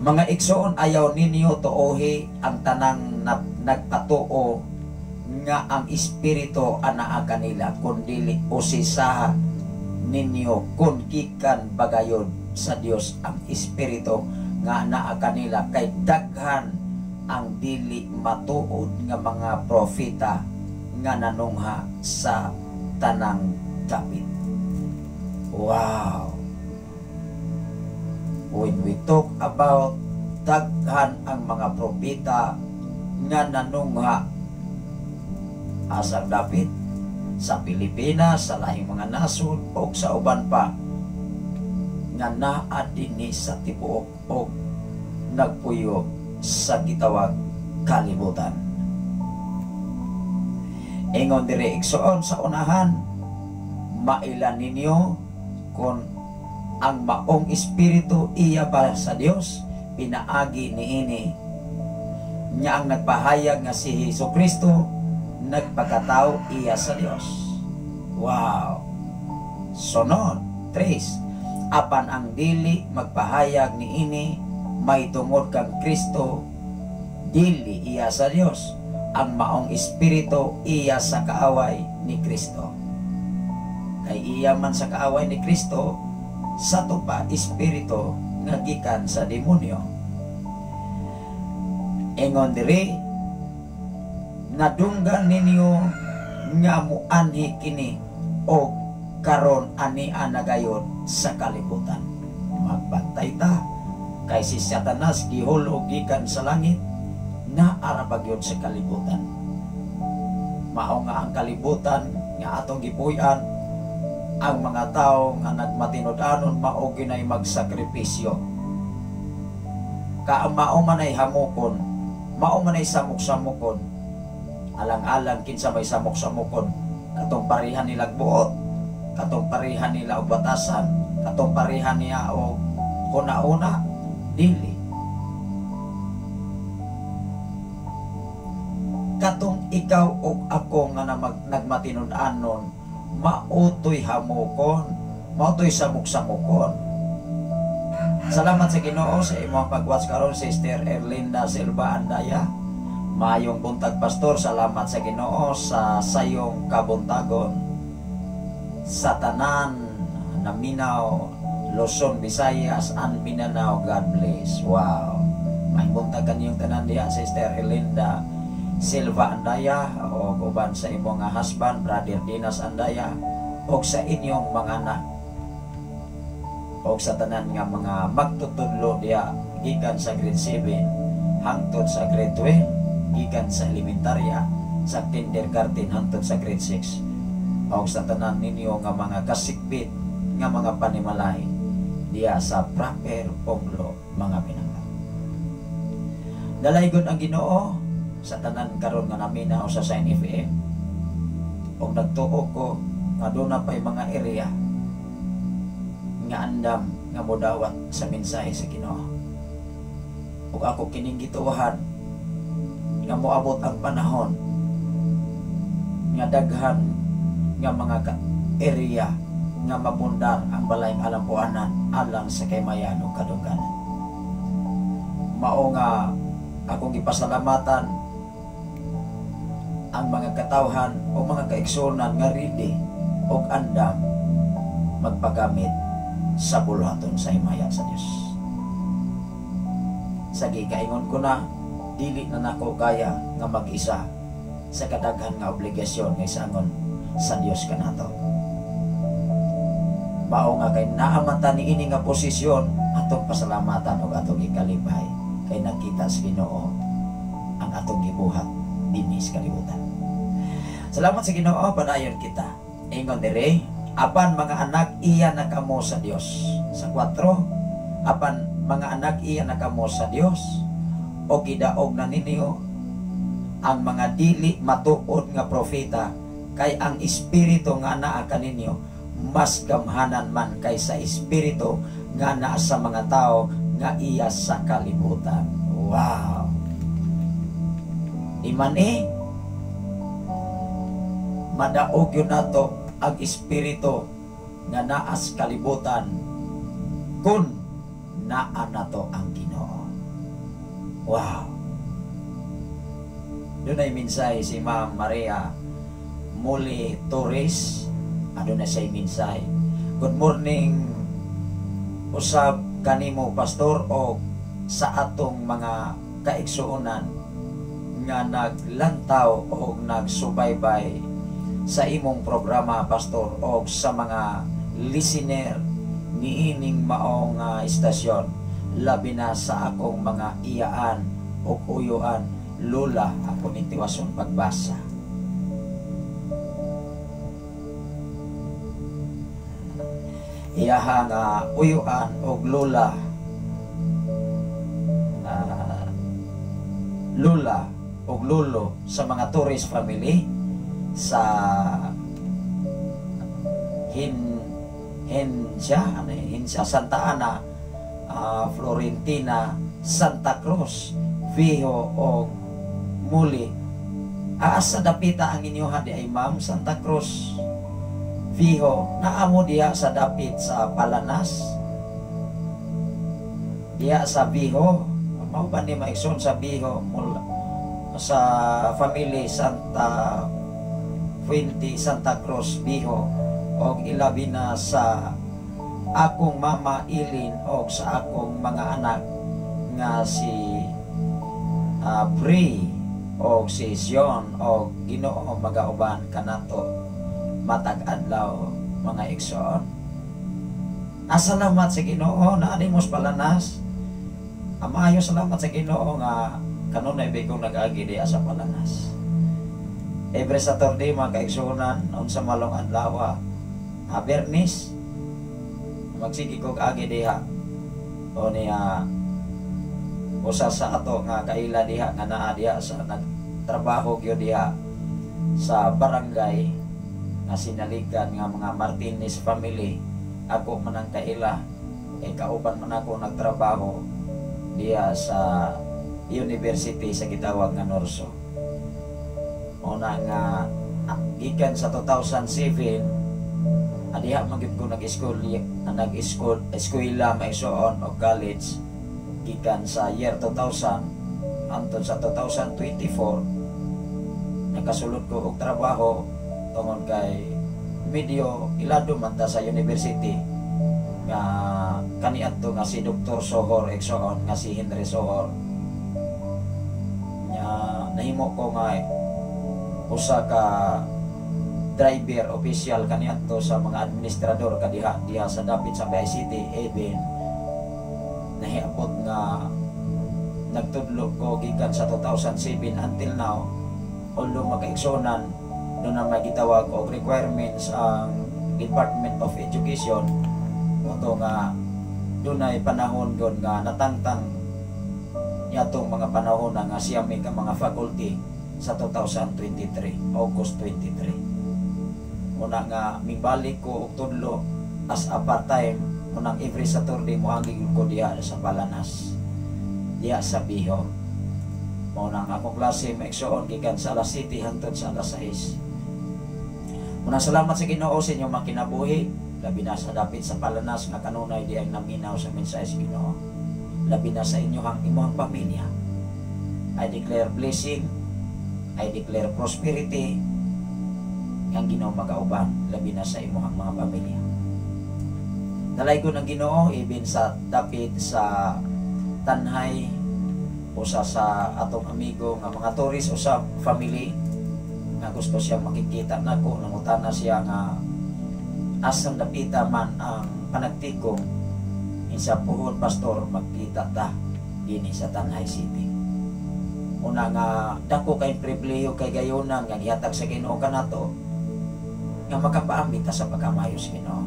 "Mga igsoon, ayaw ninyo tuohi ang tanang nagpatuo nga ang espiritu anaa kanila, kun dili usisaha ninyo kung gikan bagayod sa Dios ang espiritu nga naa kanila, kay daghan ang dili matuod nga mga propeta nga nanungha sa tanang dapit." Wow! When we talk about daghan ang mga propeta nga nanungha asang dapit, sa Pilipinas, sa lahing mga nasod o sa uban pa nga naa dinhi sa tibuok og nagpuyo sa gitawag kalibutan. Ingon dire, igsoon, sa unahan, maila ninyo kung ang maong espiritu iya ba sa Dios pinaagi niini nya ang nagpahayag nga si Hesus Kristo nagpakatao iya sa Dios. Wow. Sunod, tres. Apan ang dili magpahayag niini may tungod kang Kristo, dili iya sa Dios. Ang maong espiritu iya sa kaaway ni Kristo. Kay iya man sa kaaway ni Kristo, sa tupa espiritu nga gikan sa demonyo. Ingon diri, nadunggan ninyo nga muanhi kini o karon ani nagayon sa kalibutan. Magbantay ta kay si Satanas gihulog gikan sa langit na arabagyon sa kalibutan. Mao nga ang kalibutan nga atong gipuy-an, ang mga tao nga nagmatinud-anon mao ginay magsakripisyo. Ka mao man ay hamukon, mao man ay samok-samokon. Alang-alang kinsa may samok-samokon, katong parehan nila buot, katong parehan nila og batasan, katong parehan niya og huna-huna, dili. Katong ikaw og ako nga nagmatinud-anon, mautoy hamukon, mautoy samok-samokon. Salamat sa Ginoo sa imong pag-watch karon, Sister Erlinda Silva Andaya. Mayong buntag, pastor, salamat sa Ginoo sa sayong kabuntagon. Sa tanan naminaw Luzon, Visayas and Mindanao, God bless. Wow. Mayong buntag kaniyong tanan diha, Sister Erlinda Silva Andaya o uban sa imong husband, Brother Dinas Andaya, o sa inyong mga anak, o sa tanan nga mga magtutudlo diha gikan sa grade 7 hangtod sa grade 12, gikan sa elementarya sa kindergarten hangtod sa grade 6, o sa tanan ninyo nga mga kasikbit nga mga panimalay diha sa proper Ponglo, mga pinangga. Dalaygon ang Ginoo sa tanan karon nga naminaw sa Shine FM. Og nagtuo ko nga doon na pa'y mga area nga andam nga modawat sa mensahe sa Ginoo. Ug ako kining gituohan nga moabot ang panahon nga daghan nga mga area nga mapundar ang balayng alampuanan alang sa kaymayan ug kadungganan. Mao nga akong gipasalamatan ang mga katawhan o mga kaigsunan nga ready og andam magpagamit sa buluhaton sa himaya sa Dios. Sa gikaingon ko na, dili na nako kaya nga mag-isa sa kadaghan nga obligasyon nga isangon sa Dios kanato. Mao nga kay naamatan niini nga posisyon, atong pasalamatan og atong ikalipay kay nakita sa Ginoo ang atong gibuhat dinhi sa kalibutan. Salamat sa Ginoo, padayon kita. Ingon dire, apan mga anak iya na kamo sa Dios. Sa 4, apan mga anak iya na kamo sa Dios o gidaog na ninyo ang mga dili matuod nga propeta, kay ang espiritu nga naa kaninyo mas gamhanan man kaysa espiritu nga naa sa mga tao nga iya sa kalibutan. Wow. Iman madaog yun nato ang espiritu nga naa sa kalibutan kung naa nato ang Ginoo. Wow. Dunay mensahe si Ma'am Maria Muli Torres. Aduna siya mensahe. Good morning usab kanimo, pastor, o sa atong mga kaigsuonan nga naglantaw o nagsubaybay sa imong programa, pastor, o sa mga listener niining maong istasyon, labi na sa akong mga iyaan o uyuan, lula ako ni tiwason pagbasa. Iyaha nga uyuan og lula, lula og lulo sa mga tourist family sa Hinsya, Hinsya, Santa Ana, Florentina, Santa Cruz, Viho o Muli. Asa dapita ang inyuha di ay Ma'am Santa Cruz, Biho. Naa mo diha sa dapit sa Palanas, diha sa Biho. Mao ba ni, mga igsoon, sa Biho mula sa family Santa Fuente, Santa Cruz, Biho, og ilabi na sa akong mama Ilin og sa akong mga anak nga si Bri og si Sion, og Ginoo magauban kanato matag adlaw, mga igsoon. Salamat sa Ginoo na ani mo sa Palanas. Maayo, salamat sa Ginoo nga kanunay ba kong nag-agi diha sa Palanas. Every Saturday, mga kaigsuonan, unsa malong adlaw, Bernis, magsige kog agi diha. O niya usa sa ato nga kaila diha nga naa diha sa nagtrabaho gyud diha sa barangay nga sinaligan nga mga Martinez family, ako man ang kaila eh, kauban man ako nagtrabaho diha sa university sa gitawag nga Norso. Una nga gikan sa 2007 adiha man gyud ko nag-school, nag-school, eskwela, maigsoon, og college gikan sa year 2000 hangtod sa 2024. Nakasulod ko og trabaho tungod kay medyo ilado man ta sa university nga kaniadto nga si Dr. Sohor, igsoon, nga si Henry Sohor nya. Nahimo ko nga usa ka driver official kaniadto sa mga administrador kadiha diha sa dapit sa BICT. Even nahiabot nga nagtudlo ko gikan sa 2007 until now, although, mga kaigsuonan, duna may gitawag og requirements ang Department of Education mo nga dunay panahon gon nga natangtang yatong mga panahon na nga siya may ka mga faculty sa 2023, August 23. Una nga mibalik ko og tudlo as a part-time unang every Saturday moagi ko diha sa Palanas, diha sa Biho. Mao nang akong klase, maigsoon, gikan sa alas 7 hangtod sa alas 6. Unang salamat sa Ginoo sa inyong mga kinabuhi, labi na sa dapit sa Palanas nga kanunay di ang naminaw sa mensahe sa Ginoo. Labi na sa inyong imong pamilya. I declare blessing, I declare prosperity, ang Ginoo magauban, labi na sa imong mga pamilya. Dalaygon ang Ginoo even sa dapit sa Tanhay, usa sa atong amigo nga mga tourist, usa family nga gusto siya makikita nako. Nangutana siya nga asang dapita man ang Panagtikong. Insa puhon, pastor, magkita ta dinhi sa Tanay City. Una nga dako kay pribilehiyo kay gayunan nga gihatag sa Ginoo kanato nga makapaambit ta sa pagkamayo sa Ginoo.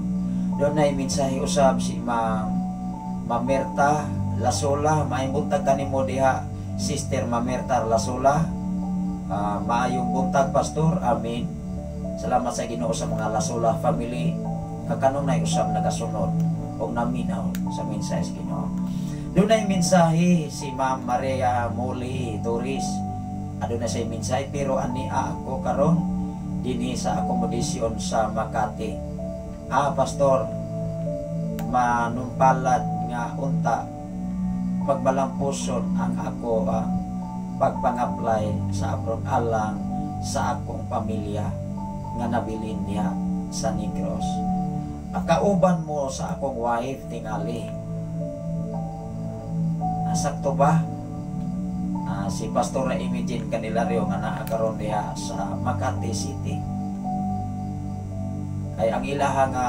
Dunay mensahe usab si Ma'am Mamerta Lasola. Maayong buntag kanimo diha, Sister Mamerta Lasola. Maayong buntag, pastor. Amen. Salamat sa Ginoo sa mga Lasola family nga kanunay usab nagasunod og naminaw sa mensahe sa Ginoo. Dunay mensahe si Ma'am Maria Muli Torres. Aduna say mensahe, pero ani ako karon dinhi sa accommodation sa Makati. Pastor, manumpalad nga unta pagbalampuson ang ako ang pagpang-apply sa abroad alang sa akong pamilya nga nabilin diha sa Negros. Kauban mo sa akong wife tingali. Sakto ba? Si Pastor Imagine Candelario nga naa karon diha sa Makati City. Kay ang ilaha nga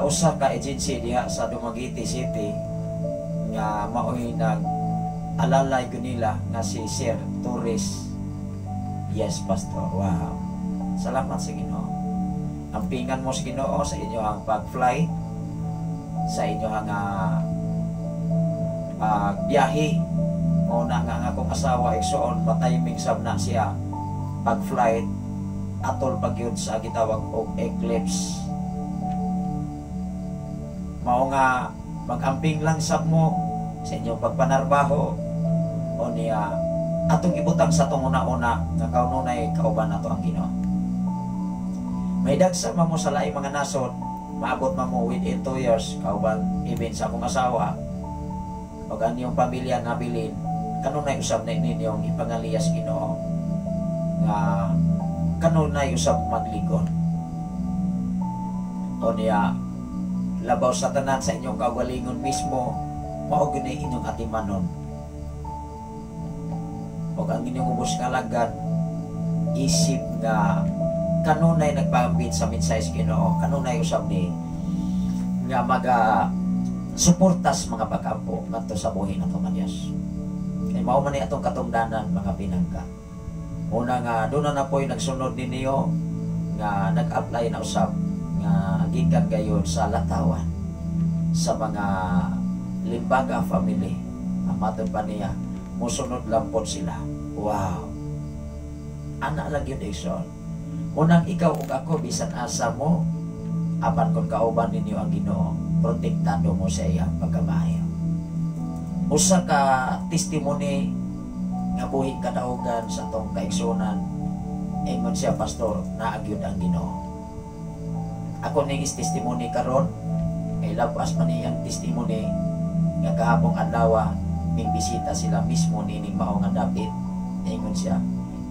usa ka agency diha sa Dumaguete City nga maoy nag alalay nila nga si Sir Torres. Yes, Pastor. Wow. Salamat sa Ginoo. Ampingan mo sa Ginoo sa inyo ang pag-flight, sa inyo ang pagbiyahe. Mao na nga ang akong asawa, igsoon, matiming sab na siya pag-flight atol pagyud sa gitawag og eclipse. Mao nga mag-amping lang sab mo sa inyong pagpanarbaho o niya atong ibutang sa atong una-una nga kaununay kauban nato ang Ginoo. May dagsa man mo sa laing mga nasod, maabot man mo within 2 years, kauban even sa akong asawa, o ang iyong pamilya nabilin, kanunay usab na ninyong ipangaliyas Ginoo nga kanunay usab magligon. O niya, labaw sa tanan sa inyong kaugalingon mismo, mao gyud ni inyong atimanon. Og ang inyong ubos nga alagad, isip nga kanunay nagpaambit sa mensahe sa Ginoo, kanunay usab ni nga maga suportas mga pag-ampo ngadto sa buhi nato nga Dios. Kay mao man ni atong katungdanan, mga pinangga. Una nga doon na po'y nagsunod ninyo nga nag-apply na usab nga gikan gayon sa Latawan sa mga Limbaga family. Ang matod pa niya, musunod lang po sila. Wow. Ana lang yun, igsoon. Unang ikaw ug ako, bisan asa mo, apan kung kauban ninyo ang Ginoo, protektado mo sa iyang pagkamayo. Usa ka testimony nga buhi kadaugan sa atong kaigsunan, ingon siya, "Pastor, naa gyud ang Ginoo." Ako ning is testimony karon kay labas man iyang testimony nga kahapong adlaw ning bisita sila mismo nining mao nga dapit. Ingon siya,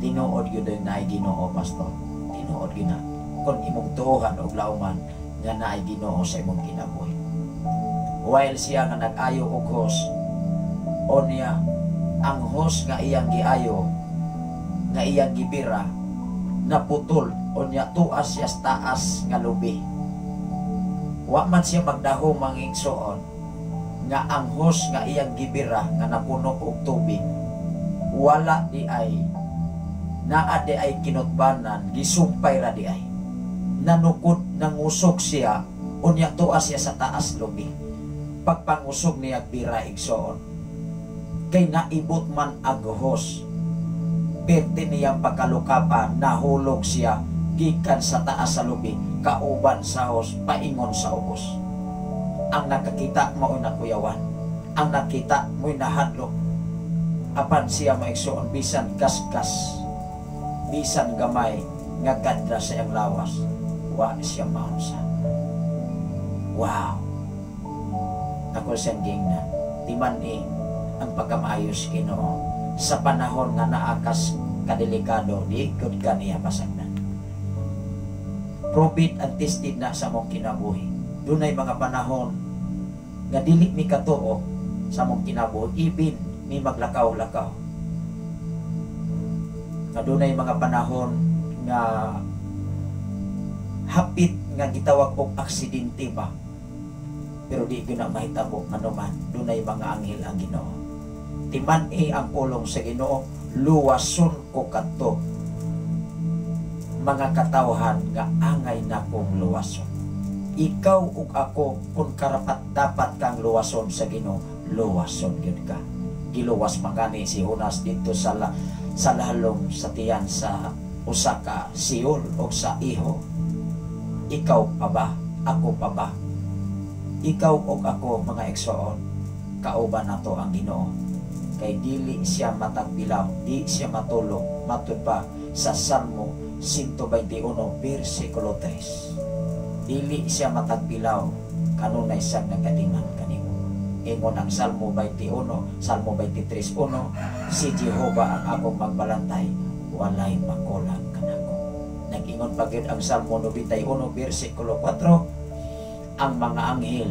"Tinuod gyud ang naay Ginoo, Pastor. Tinuod gyud na kung imong tuohan og lauman nga naay Ginoo sa imong kinabuhi." While siya nga nag-ayo og hose, o niya ang hose nga iyang giayo, nga iyang gibira, naputol. Unya tuas siya sa taas nga lubi. Wa man siya magdahom, mga igsoon, nga ang hose nga iyang gibira nga napuno og tubig, wala di ay naa di ay kinutbanan, gisumpay ra di ay nanukod, nangusok siya. Unya tuas siya sa taas lubi. Pagpangusog niya bira, igsoon, kay naibot man ag hose, perti niyang pagkalukapan, nahulog siya gikan sa taas sa lubi kauban sa hose paingon sa ubos. Ang nakakita mao nakuyawan, ang nakita mo'y nahadlok. Apan siya, maigsoon, bisan gasgas, bisan gamay nga gadra sa iyang lawas, wa siya maunsa. Wow. Ako siyang gingnan, timan-i ang pagkamaayos Ginoo. Sa panahon nga naakas kadelikado, di gud ka niya pasagdan. Proven and tested na sa mong kinabuhi. Dunay mga panahon nga dili mi katuo sa mong kinabuhi, even mi maglakaw-lakaw. Nga dunay mga panahon nga hapit nga gitawag og aksidente ba, pero di gyud na mahitabo nganuman dunay mga anghel ang Ginoo. Timan-i ang pulong sa Ginoo, "Luwason ko kadto mga katawhan nga angay nakong luwason." Ikaw ug ako, kung karapat dapat kang luwason sa Ginoo, luwason gyud ka. Giluwas man gani si Jonas dito sa lalom sa tiyan sa usa ka Seol o sa iho. Ikaw pa ba? Ako pa ba? Ikaw ug ako, mga igsoon, kauban nato ang Ginoo. Kay dili siya matagpilaw, di siya matulog, matud pa sa Salmo 121 versikulo 3. Dili siya matagpilaw, kanunay siyang nagkatiman kanimo. Ingon ang Salmo 21, Salmo 23:1, "Si Jehova ang akong magbalantay, walay makulang kanako." Nag-ingon pa gyud ang Salmo 91 versikulo 4, "Ang mga anghel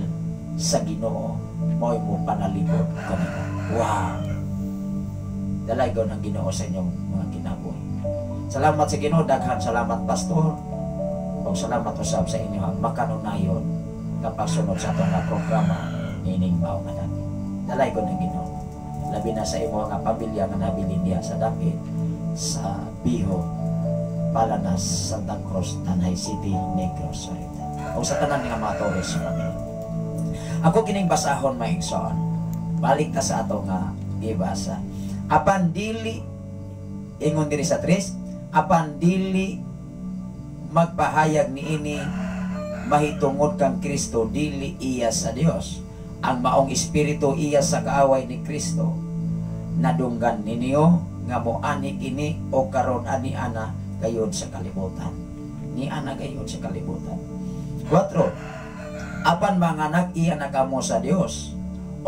sa Ginoo mo'y mo panalipod kanimo." Wow! Dalaygon ang Ginoo sa inyong mga kinabuhi. Salamat sa Ginoo, daghan salamat, Pastor. Ug salamat usab sa inyong makanunayon nga pagsunod sa atong nga programa nining mao nga dapit. Dalaygon ang Ginoo. Labi na sa imo nga pamilya nga nabilin diha sa dapit sa Biho, Palanas, Santa Cruz, Tanay City, Negros Oriental. O sa tanan nga mga Torres family. Ako kining basahon, mga igsoon. Balik ta sa ato nga gibasa. Apan dili, ingon diri sa tres, apan dili magpahayag niini mahitungod kang Kristo dili iya sa Dios. Ang maong espiritu iya sa kaaway ni Kristo. Nadunggan ninyo nga moani kini o karon ani ana gayud sa kalibutan. Niya na gayud sa kalibutan. 4. Apan mga anak, iya na kamo sa Dios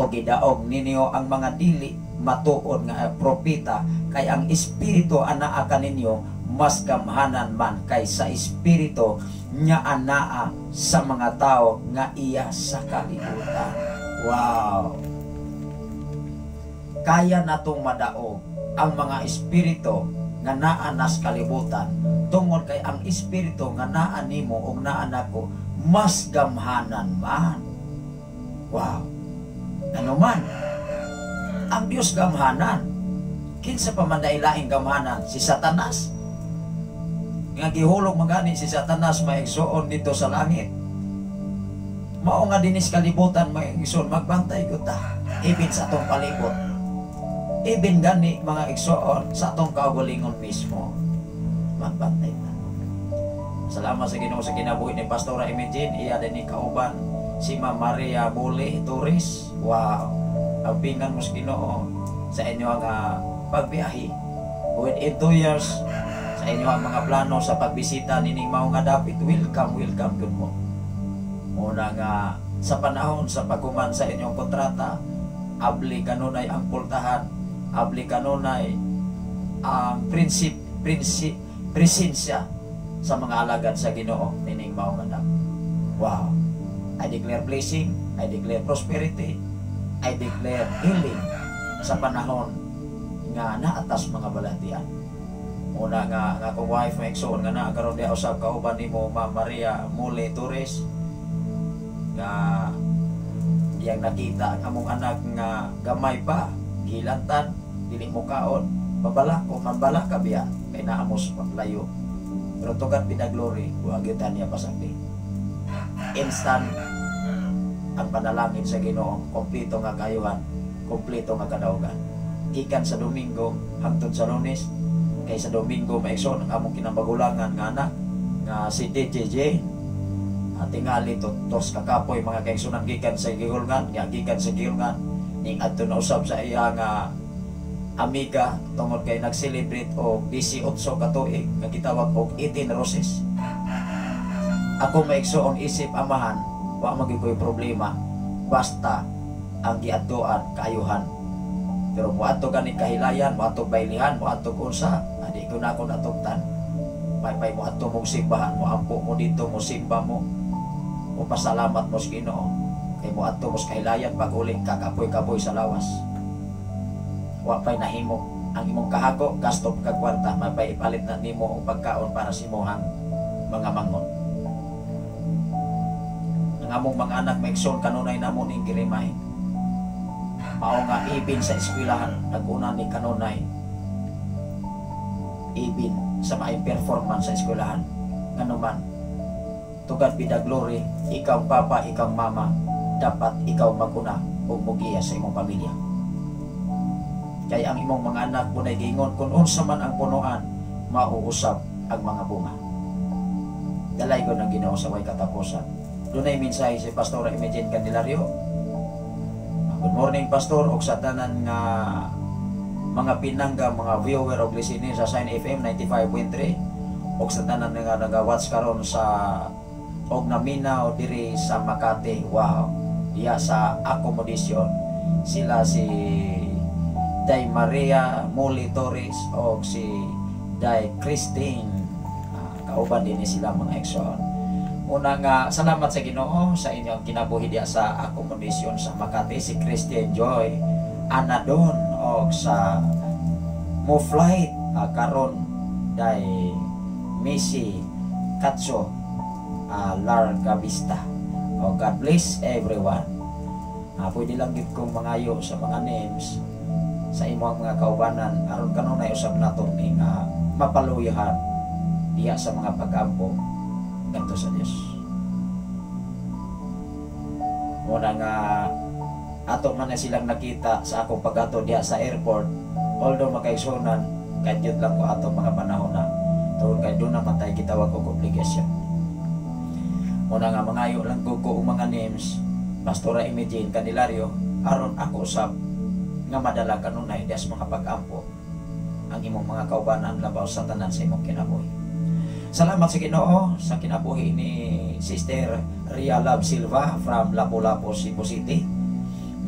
o gidaog ninyo ang mga dili matuod nga propeta, kay ang espiritu anaa kaninyo mas gamhanan man kaysa espiritu nga anaa sa mga tao nga iya sa kalibutan. Wow! Kaya natong madaog ang mga espiritu nga naa nas kalibutan tungod kay ang espiritu nga naa nimo ug naa nako mas gamhanan man. Wow! Ano man? Ang Dios gamhanan. Kinsa pa man laing gamhanan? Si Satanas. Nga gihulog magani si Satanas, maigsuon, dito sa langit. Mao nga dinis kalibutan, mga igsoon, magbantay gyud ta. Even sa atong palibot. Even gani, mga igsoon, sa atong kaugalingon mismo. Magbantay ta. Salamat sa Ginoo sa kinabuhi ni Pastora Imogene, iya din ni kauban si Ma'am Maria Buli Torres. Wow. Ampingan mo sa Ginoo sa inyo ang pagbiyahe. Within 2 years sa inyo ang mga plano sa pagbisita nining mao nga dapit, welcome, welcome gud mo. Una nga sa panahon sa paghuman sa inyong kontrata, abli kanunay ang pultahan, abli kanunay ang prinsip, prinsip, presensya sa mga alagad sa Ginoo nining mao nga dapit. Wow. I declare blessing, I declare prosperity, I declare healing sa panahon nga naatas mga balatian. Una nga nga akong wife, may igsoon nga naa karon diha usab kauban nimo, Ma'am Maria Mule Torres, nga iyang nakita ang among anak nga gamay pa, gilantan, dili mo kaon, babala ko mabala ka biya kay naa mo sa layo. Pero to God be the glory, wa gyud niya pasagdi. Instant ang panalangin sa Ginoo, kompleto nga kayuhan, kompleto nga kadaugan. Gikan sa Domingo hangtod sa Lunes, kay sa Domingo, maigsoon, ang among kinamagulangan nga anak nga si DJ Jane tingali to tos kakapoy, mga kaigsunan, gikan sa gihulngan nga gikan sa gihulngan ning adto na usab sa iya nga amiga tungod kay nag-celebrate og 18 ka tuig nga gitawag og 18 roses. Ako, maigsoon, isip amahan, wa magikoy problema basta ang giadtuan kaayuhan. Pero moadto gani kahilayan, moadto baylihan, moadto unsa, adi ko na ako natugtan. Paypay moadto mong simbahan, moampo mo dito, mo simba mo, o pasalamat mo sa Ginoo. Kay moadto mo sa kahilayan, pag uli kakapoy-kapoy sa lawas. Wa pay nahimo ang imong kahago, gasto kag kwarta, mapay ipalit na nimo og pagkaon para sa imong mga mangon. Ang among mga anak, maigsoon, kanunay namo ning girimay. Mao nga ibin sa eskwelahan, naguna ni kanunay ibin sa maayong performance sa eskwelahan. Nganuman, to God be the glory, ikaw papa, ikaw mama, dapat ikaw maguna ug mugiya sa imong pamilya. Kay ang imong mga anak mo giingon kung unsa man ang punuan, mauusab ang mga bunga. Dalay ko ng Ginoo sa way katapusan. Dunay mensahe si Pastor Imogene Candelario. Good morning, Pastor, og sa tanan nga mga pinangga, mga viewer og listener sa Shine FM 95.3 og sa tanan nga naga-watch karon sa og naminaw diri sa Makati. Wow. Diya sa accommodation sila si Day Maria Muli Torres og si Day Christine. Kauban din ni sila, mga igsoon. Una nga salamat sa Ginoo sa inyong kinabuhi diya sa accommodation sa Makati, si Christian Joy Anadon og sa mo flight karon, Day Missy Katso Larga Vista. Oh, God bless everyone. Pwede lang gid kong mangayo sa mga names sa imong mga kaubanan aron kanunay usab nato ning mapaluyahan diya sa mga pag-ampo ngadto sa Dios. Muna nga ato man na silang nakita sa akong pag-ato diya sa airport. Although, makaigsunan, kadyot lang ko ato mga panahon na tungod kay doon naman tayo gitawag og obligasyon. Muna nga mangayo lang ko og mga names, Pastora Imogene Candelario, aron ako usab nga madala kanunay diya sa mga pag-ampo ang imong mga kaubanan labaw sa tanan sa imong kinabuhi. Salamat sa Ginoo sa kinabuhi ni Sister Ria Love Silva from Lapu-Lapu, Cebu City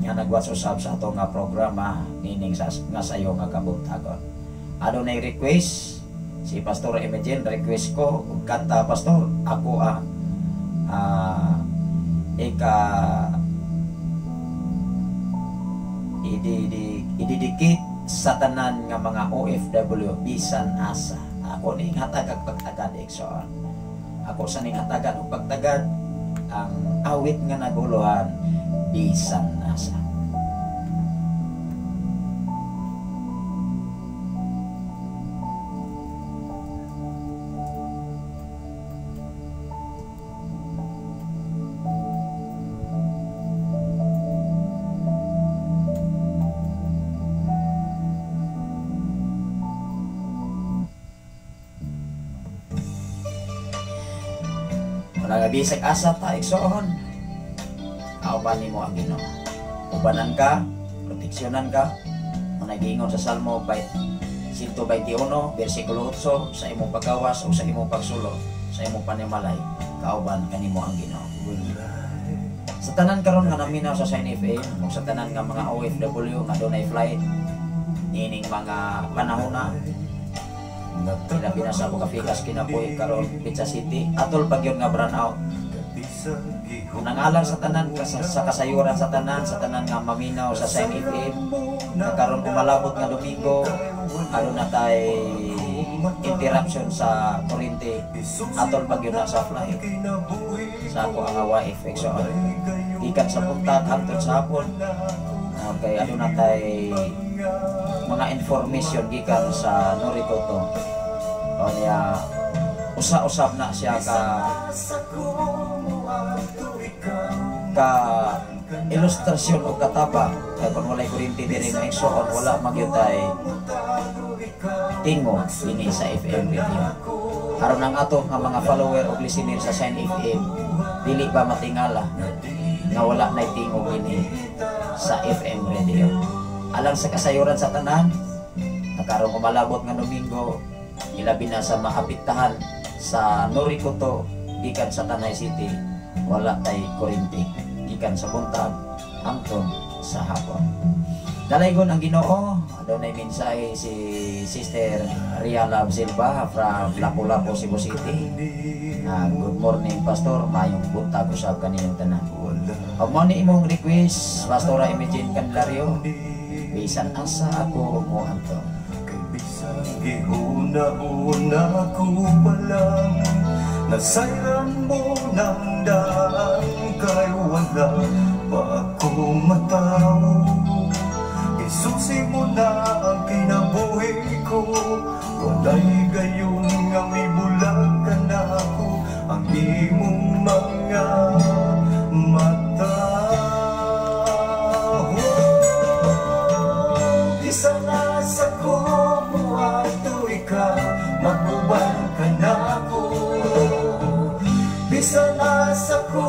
nga nagwatch usab sa ato nga programa nining sa nga sayo nga kabuntagon. Adunay request si Pastor Imogen, request ko og kanta pastor ako ang ika ididikit sa tanan nga mga OFW bisan asa. Ako ning hatag pagtagad igsoon. Ako sa ning hatagan og pagtagad ang awit nga naguluhan bisan asa. Bisag asa ta igsoon, kauban nimo ang Ginoo. Ubanan ka, proteksyonan ka. Managingon sa Salmo 121 bersikulo 8, sa imong paggawas o sa imong pagsulod, sa imong panimalay, kauban kanimo ang Ginoo. Sa tanan karon nga naminaw sa Shine FM, ug sa tanan nga mga OFW nga dunay flight nining mga panahona, ilabi na sa Bukafikas kinabuhi karon Pizza City, atol pag yun nga brand out. Nangalan sa tanan sa kasayuran sa tanan nga maminaw sa Shine FM nga karon umalabot nga Domingo, aron na tay interruption sa kuryente, atol pag yun na sa flight. Sa ako ang wife igsoon, gikan sa buntag hangtod sa hapon. Okay, aduna na tay mga information gikan sa Noricoto. O niya, usa-usab na siya ka ilustrasyon o katabang. Kaya kung walay kuryente diri na igsoon, wala magyutay tingog dinhi sa FM radio. Aron ang ato nga mga follower o listener sa Shine FM, dili ba matingala nga wala nay tingog dinhi sa FM radio. Alang sa kasayuran sa tanan, karong umalabot nga Domingo, ilabi na sa maapektahan sa Noricoto gikan sa Tanay City, wala tay kuryente gikan sa buntag hangtod sa hapon. Dalaygon ang Ginoo. Adunay mensahe si Sister Ria Love Silva from Lapu-Lapu, Cebu City. Good morning Pastor, mayong buntag usab kaniyong tanan. Og mao ni imong request Pastora Imogen Candelario, bisan asa ako mo anto. Bisan gihuna-una ko pa lang, nasayran mo ng daan, kay wala pa ako matawo. Isusi mo na ang kinabuhi ko, walay gayon nga mibulag ka na ako, ang imong mga mata. Bisan asa ko moadto ikaw, mag-uban ka na ako. Bisan asa ko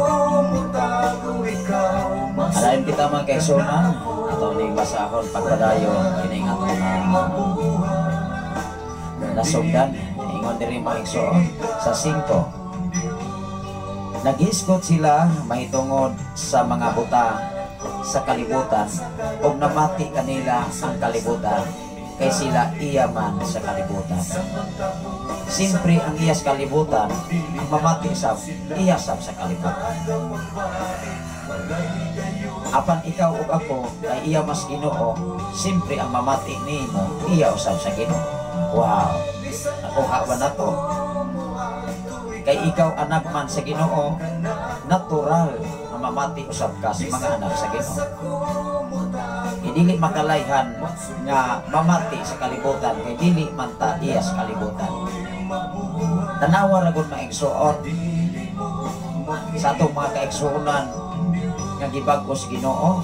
motago ikaw, Alain kita mga kaigsuonan, ato ning basahon pagpadayon kining atong nasugdan. Ingon diri mga igsoon sa 5. Naghisgot sila mahitungod sa mga buta sa kalibutan ug namati kanila ang kalibutan kay sila iya man sa kalibutan. Siyempre ang iya sa kalibutan, ang mamati sab iya sab sa kalibutan. Apan ikaw ug ako kay iya mas Ginoo, siyempre ang mamati nimo iya usab sa Ginoo. Wow, nakuha ba na to? Kay ikaw anak man sa Ginoo, natural na mamati usab ka sa mga anak sa Ginoo. Dili makalayhan nga mamati sa kalibutan kay dili man ta iya sa kalibutan. Tanawa ra gud maigsuon sa atong mga kaigsuonan nga gibag-o sa Ginoo,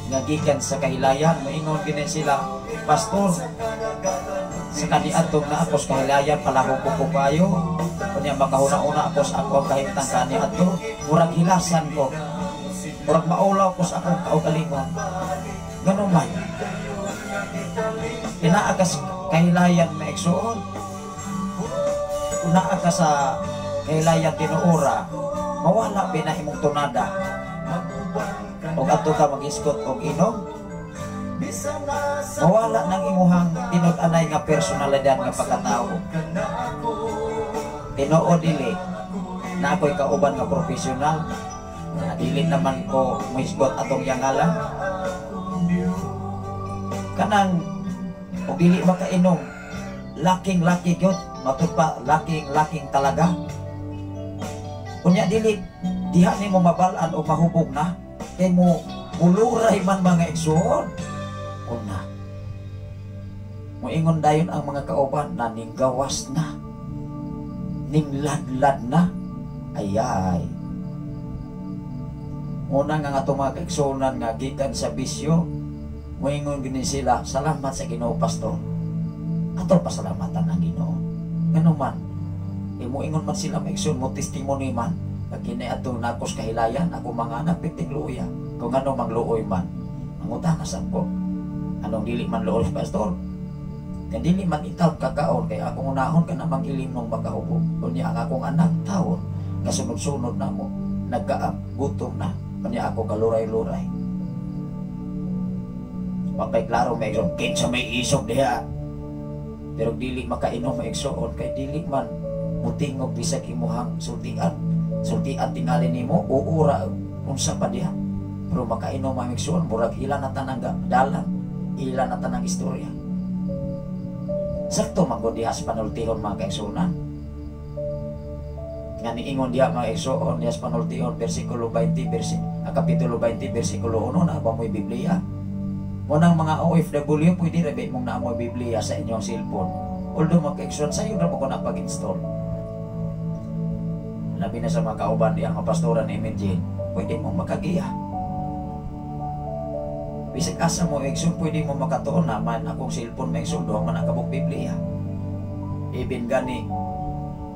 nga gikan sa kahilayan. Moingon gini sila, Pastor, sa kaniadtong na ako sa kahilayan, palahong ko kayo. Kunya makahuna-una ako sa ako ang kahimtang kaniadto, murag hilasan ko, murag maulaw ko sa akong kaugalingon. Ganun man, inaakas kahilayan maigsuon. Kung naa ka sa kahilayan tinuora, mawala ba na imong tunada? Og adto ka maghisgot og inom, mawala nang imuhang tinud-anay nga personalidad nga pagkatao. Tinuod dili na ako'y kauban nga profesional na dili naman ko muhisgot atong yangalan. Kanang og dili makainom, laking laki gyud, matud pa laking laking talaga. Unya dili diha nimo mabal-an o mahubog na kay mo muluray man, mga igsoon. Una, moingon dayon ang mga kauban na ninggawas na, ningladlad na. Ayay, una nga atong mga kaigsuonan nga gikan sa bisyo, moingon gini sila, "Salamat sa Ginoo, Pastor." Ato pasalamatan ang Ginoo. Ngano man e moingon man sila, maigsoon, mo testimony man kag kini atong nakos kahilayan, ako mga anak piting luoya. Kung ano mang luoy man, mangutana sab ko, anong dili man luoy, Pastor? Kay dili man itaw kakaon, kay akong unahon ka namang ilim nung makahubog. Unya ang akong anak tawon kasunod-sunod na mo nagkaam, gutom na. Unya ako kaluray-luray. Mapay klaro, may igsoon, kinsa may isog diha? Pero dili makainom, may igsoon, kay dili man mutingog bisag imuhang sultian. Sultian tingali nimo, uura unsa pa diha. Pero makainom ang igsoon, murag ila na tanang dalan, ila na tanang istorya. Sakto man gud diha sa panultihon, mga kaigsuonan. Nga niingon diha, mga igsoon, diha sa panultihon, versikulo 20, kapitulo 20, versikulo 1, na ba mo'y Biblia? Mo nang mga OFW, pwede ra ba mong naamoy Biblia sa inyong cellphone. Although mga kaigsoon, sayo ra mo ko na pag-install. Labi na sa mga kauban diha nga pastora ni MJ, pwede mong makagiya. Bisag asa mo, igsoon, pwede mo makatuon naman akong cellphone, may igsoon, duha man ang kabuk Biblia. Ibin gani,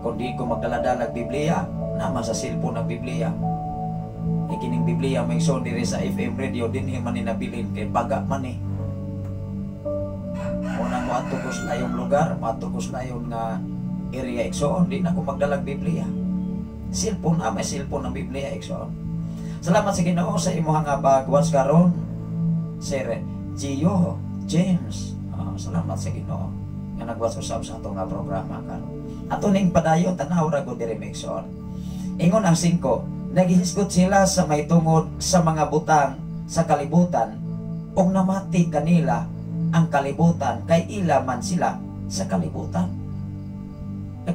kung di ko magdala-dalag Biblia, naman sa cellphone ang Biblia. E kining Biblia, may igsoon, diri sa FM radio, dinhi man ni nabilin, kay baga man eh. Muna mo ato ko sa layong lugar, moadto ko sa layon nga area, igsoon, di na ko magdalag Biblia. Cellphone na, may cellphone ng Biblia, igsoon. Salamat sa Ginoo sa imuhang nga pag-watch karon, Sir Gio James. Ah, salamat sa Ginoo nga nag-watch usab sa ato nga programa karon. Ato ning padayon, tanaw ra gud diri, mga igsoon. Ingon ang 5, naghisgot sila sa may tungod sa mga butang sa kalibutan ug namati kanila ang kalibutan kay ila man sila sa kalibutan.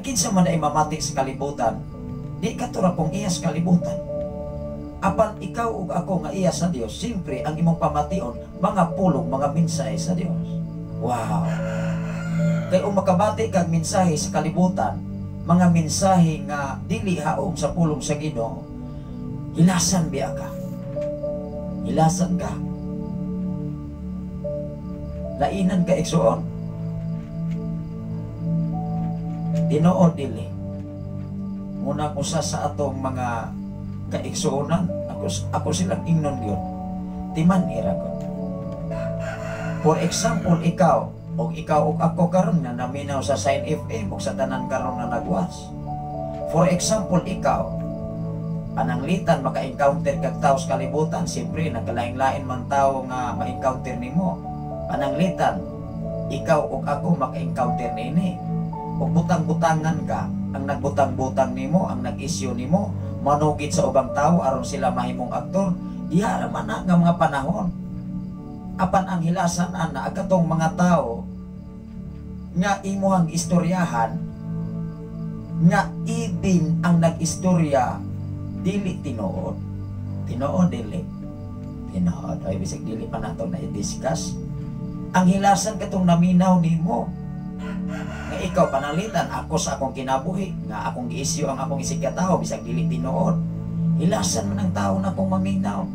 Kinsa man ay mamati sa kalibutan, di ka ra kung iya sa kalibutan. Apan ikaw ug ako nga iya sa Dios, siyempre ang imong pamation mga pulong, mga mensahe sa Dios. Wow. Kay kung makabati kag mensahe sa kalibutan, mga mensahe nga dili haom sa pulong sa Ginoo, hilasan biya ka. Hilasan ka. Lainan ka, igsoon. Tinuod dili. Muna usa sa atong mga kaigsuonan, ako silang ingnon yun. Timan ira ko. For example, ikaw, o ikaw o ako karon nga naminaw sa Sign FM o sa tanan karon nga nagwas. For example, ikaw, pananglitan maka-encounter kag tao sa kalibutan, siyempre nagkalain-lain man tao nga ma-encounter nimo. Pananglitan, ikaw o ako maka-encounter nini. O butang-butangan ka, ang nagbutang-butang nimo, ang nag-issue nimo, manugid sa ubang tao aron sila mahimong aktor, diha ra man na nga mga panahon. Apan ang hilasan ana katong mga tao nga imuhang istoryahan nga ibin ang nag-istorya dili tinuod. Tinuod dili. Tinuod. Ay bisag dili pa nato na i-discuss. Ang hilasan katong naminaw nimo nga ikaw panalitan ako sa akong kinabuhi nga akong giisyu ang akong isig katao bisag dili tinuod. Hilasan man ang tao na akong maminaw.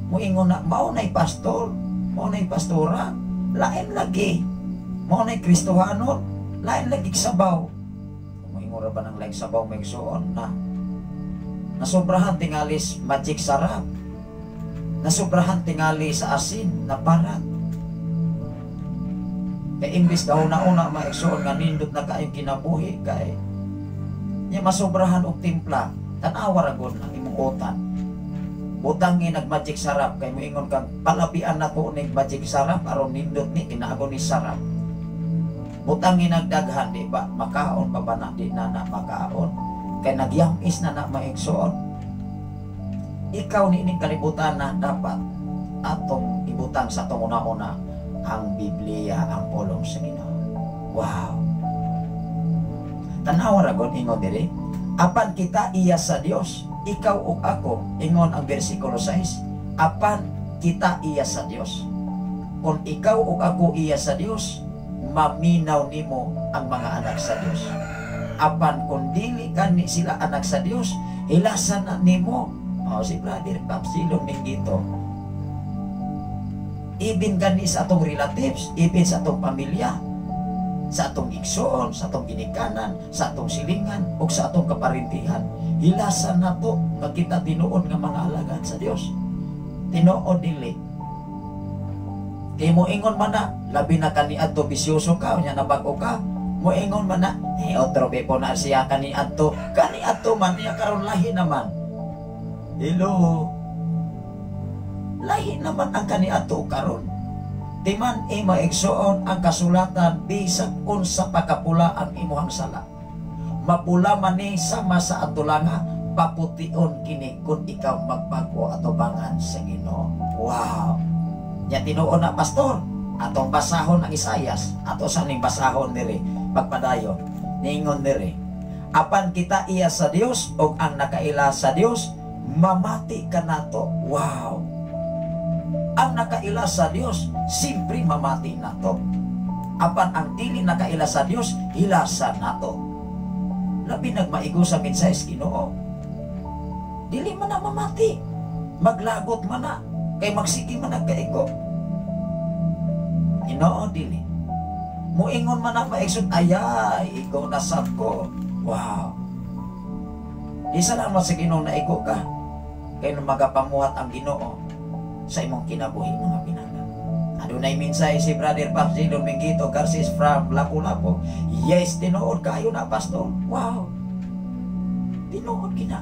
Muingon na mao nay pastor, mao nay pastora, lain lagi. Mao nay Kristohanon, lain lagi sabaw. Muingon ra ba ng laing sabaw, may igsoon na nasobrahan tingalis magic sarap. Nasobrahan tingali sa asin na parat. Kay imbis ka una-una, mga igsoon, nga nindot na kaayong kinabuhi kay nya masobrahan og timpla, tan-awa ra gud ang imong utan. Butangin nag Magic Sarap kay moingon kang palabian nako ning Magic Sarap aron nindot ni kinaago ni sarap. Butangin nagdaghan, di ba? Makaon pa ba na? Di na na makaon. Kay nagyamis na na, mga igsoon. Ikaw ni ining kalibutan na dapat atong ibutang sa atong una-una ang Biblia, ang pulong sa Ginoo. Wow. Tanawa ra gud, ingon diri, apan kita iya sa Dios, ikaw ug ako, ingon ang bersikulo 6. Apan kita iya sa Dios. Kung ikaw ug ako iya sa Dios, maminaw nimo ang mga anak sa Dios. Apan kung dili kani sila anak sa Dios, hilasan na nimo. Oh, si Brother Papsilon Mingito. Ibin gani sa atong relatives, ibin sa atong pamilya, sa atong igsoon, sa atong ginikanan, sa atong silingan, ug sa atong kaparintihan. Hilasan nato nga kita tinuod nga mga alagad sa Dios. Tinuod dili. Kay moingon man na, labi na kaniadto bisyoso ka, unya nabag-o ka, moingon man na, eh, otro be po na siya kaniadto, kaniadto man niya karon lahi naman. Hello. Lahi naman ang kaniadto karon. Timan ima, igsoon, ang kasulatan, bisag unsa pa kapula ang imuhang sala, mapula man ni sama sa adtulanga, papution kini kung ikaw magbago atubangan sa Ginoo. Wow. Nya tinuod na, pastor. Atong basahon ang Isayas. Ato sa ning basahon diri pagpadayon. Ningon diri, apan kita iya sa Dios ug ang nakaila sa Dios mamati kanato. Wow. Ang nakaila sa Dios, simpre mamati nato. Apan ang dili nakaila sa Dios, hilasan nato. Labi nagmaigo sa mensahe sa Ginoo. Dili man na mamati. Maglagot man na. Kay magsige man nagkaigo. Ginoo, dili. Muingon man na, mga igsoon, ayay, ikaw nasab ko. Wow. Di salamat sa Ginoo naigo ka. Kay magapamuhat ang Ginoo sa imong kinabuhi, mga pinangga. Adunay mensahe si Brother Papsi Dominguito Garcis from Lapu-Lapu. Yes, tinuod kayo na, pastor. Wow. Tinuod kina.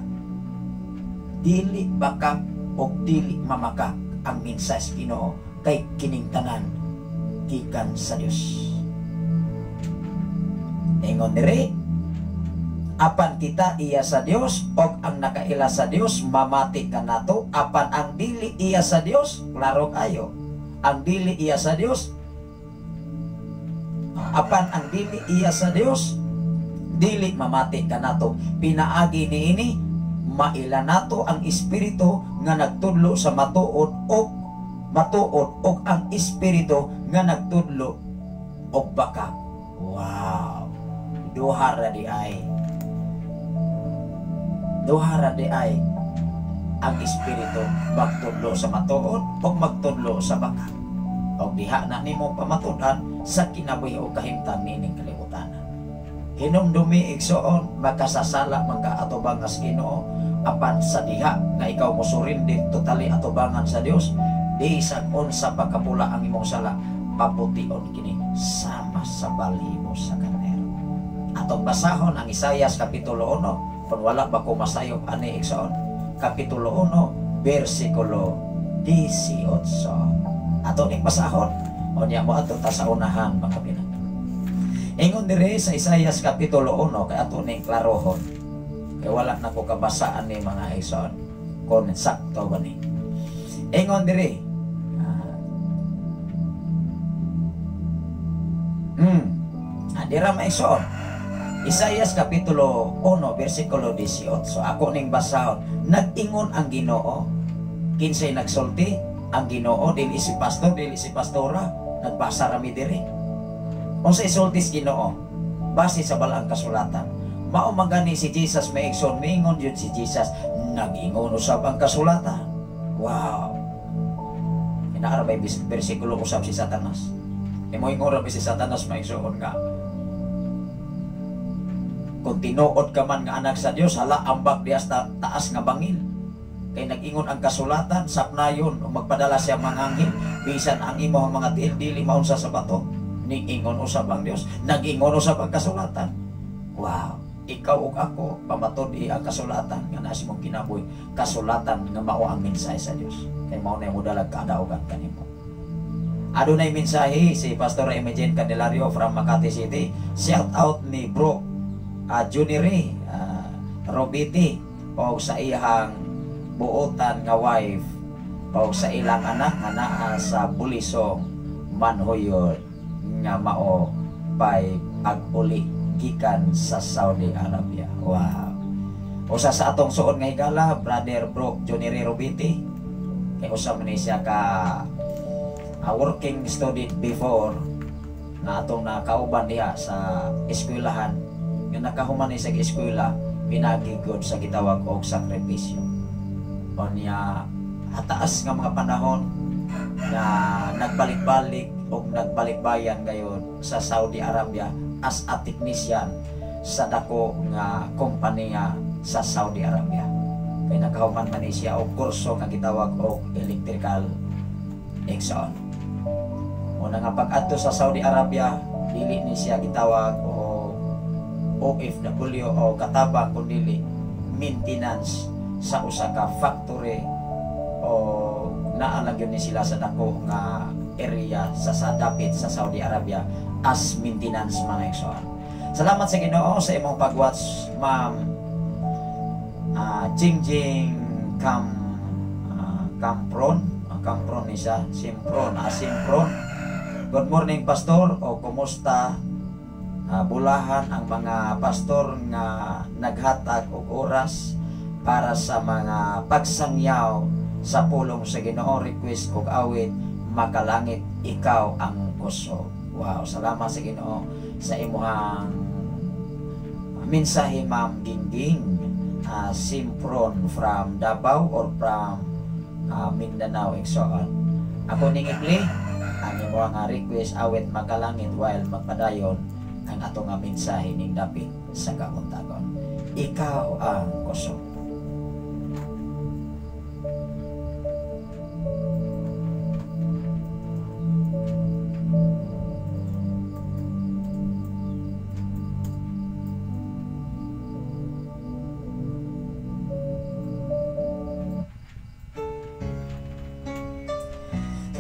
Dili baka o dili mamaka ang mensahe sa Ginoo kay kining tanan gikan sa Dios. Ingon diri, apan kita iya sa Dios og ang nakaila sa Dios mamati kanato. Apan ang dili iya sa Dios, klaro kayo. Ang dili iya sa Dios, apan ang dili iya sa Dios dili mamati kanato. Pinaagi niini maila nato ang espiritu nga nagtudlo sa matuod og matuod og ang espiritu nga nagtudlo og baka. Wow. Duha ra di ay. Duha ra di ay ang espiritu, magtudlo sa matuod o magtudlo sa baka. Og diha na nimo pamatud-an sa kinabuhi o kahimtang niining kalibutan. Hinumdumi, igsoon, makasasala man ka atubangan sa Ginoo, apan sa diha nga ikaw mosurrender totally atubangan sa Dios, di sa unsa pa kapula ang imong sala, papution kini sama sa balhibo sa karnero. Atong basahon ang Isayas Kapitulo 1, kung wala ba ko masayop ani, igsoon. Kapitulo 1, versikulo 18. Ato ning basahon, unya mo ato ta sa unahan, mga pinangga. Ingon dire sa Isayas Kapitulo 1, kay ato ning klarohon. Kay wala na ko kabasaan ni, mga igsoon, kung sakto ba ni. Ingon dire. Dira, mga igsoon. Isayas Kapitulo 1 versikulo 18. Ako ning basahon. Nag-ingon ang Ginoo. Kinsay nagsulti? Ang Ginoo, dili si pastor, dili si pastora. Nagbasa rami diri. Unsay sulti sa Ginoo? Base sa balaang kasulatan. Mao man gani si Jesus, mga igsoon, miingon yun si Jesus, nag-ingon usab ang kasulatan. Wow. Inaara may bersikulo usab si Satanas. Imo ingon ra si Satanas, mga igsoon, nga kung tinuod ka man nga anak sa Dios, hala, ambak diya sa taas nga bangil. Kay nag-ingon ang kasulatan, sapnayon, o magpadala siya mga anghel, bisan ang imong mga tiil dili maunsa sa bato. Niingon usab ang Dios, nag-ingon usab ang kasulatan. Wow, ikaw ug ako pamatud-i ang kasulatan nga naa sa imong kinabuhi, kasulatan nga mao ang mensahe sa Dios. Kay mao na modalag kadaugan kanimo. Adunay mensahe si Pastor Imogen Candelario from Makati City. Shout out ni Bro Junior Robiti o sa iyang buotan nga wife o sa ilang anak nga naa sa Bulisong Manhuyod nga mao pay pag-uli gikan sa Saudi Arabia. Wow. Usa sa atong suod nga higala, Brother Bro Junior Robiti, kay usa man ni siya ka working student before na atong nakauban diha sa eskwelahan, nga nakahuman ni sa eskwela pinagigod sa gitawag og sakripisyo. Unya hataas nga mga panahon na nagbalik-balik og nagbalikbayan gayon sa Saudi Arabia as a technician sa dako nga kompanya sa Saudi Arabia. Kay nakahuman man ni siya og kurso nga gitawag og electrical exon. Una nga pag-adto sa Saudi Arabia, dili ni siya gitawag o OFW o katabang, kundi maintenance sa usa ka factory o naa lang yun ni sila sa dako nga area sa dapit sa Saudi Arabia as maintenance mga igsoon. Salamat sa Ginoo sa imong pag-watch, Ma'am Jingjing Campron, Campron ni siya, Simpron, Simpron. Good morning, Pastor, o kumusta? Bulahan ang mga pastor nga naghatag og oras para sa mga pagsangyaw sa pulong sa Ginoo. Request og awit, makalangit ikaw ang kusog. Wow, salamat sa Ginoo sa imuhang mensahe, Ma'am Gingging Simpron from Davao or from Mindanao igsoon. Ako ning i-play ang imuhang request awit makalangit while magpadayon ang atong nga mensahe ning dapit sa kabuntagon. Ikaw ang kusog.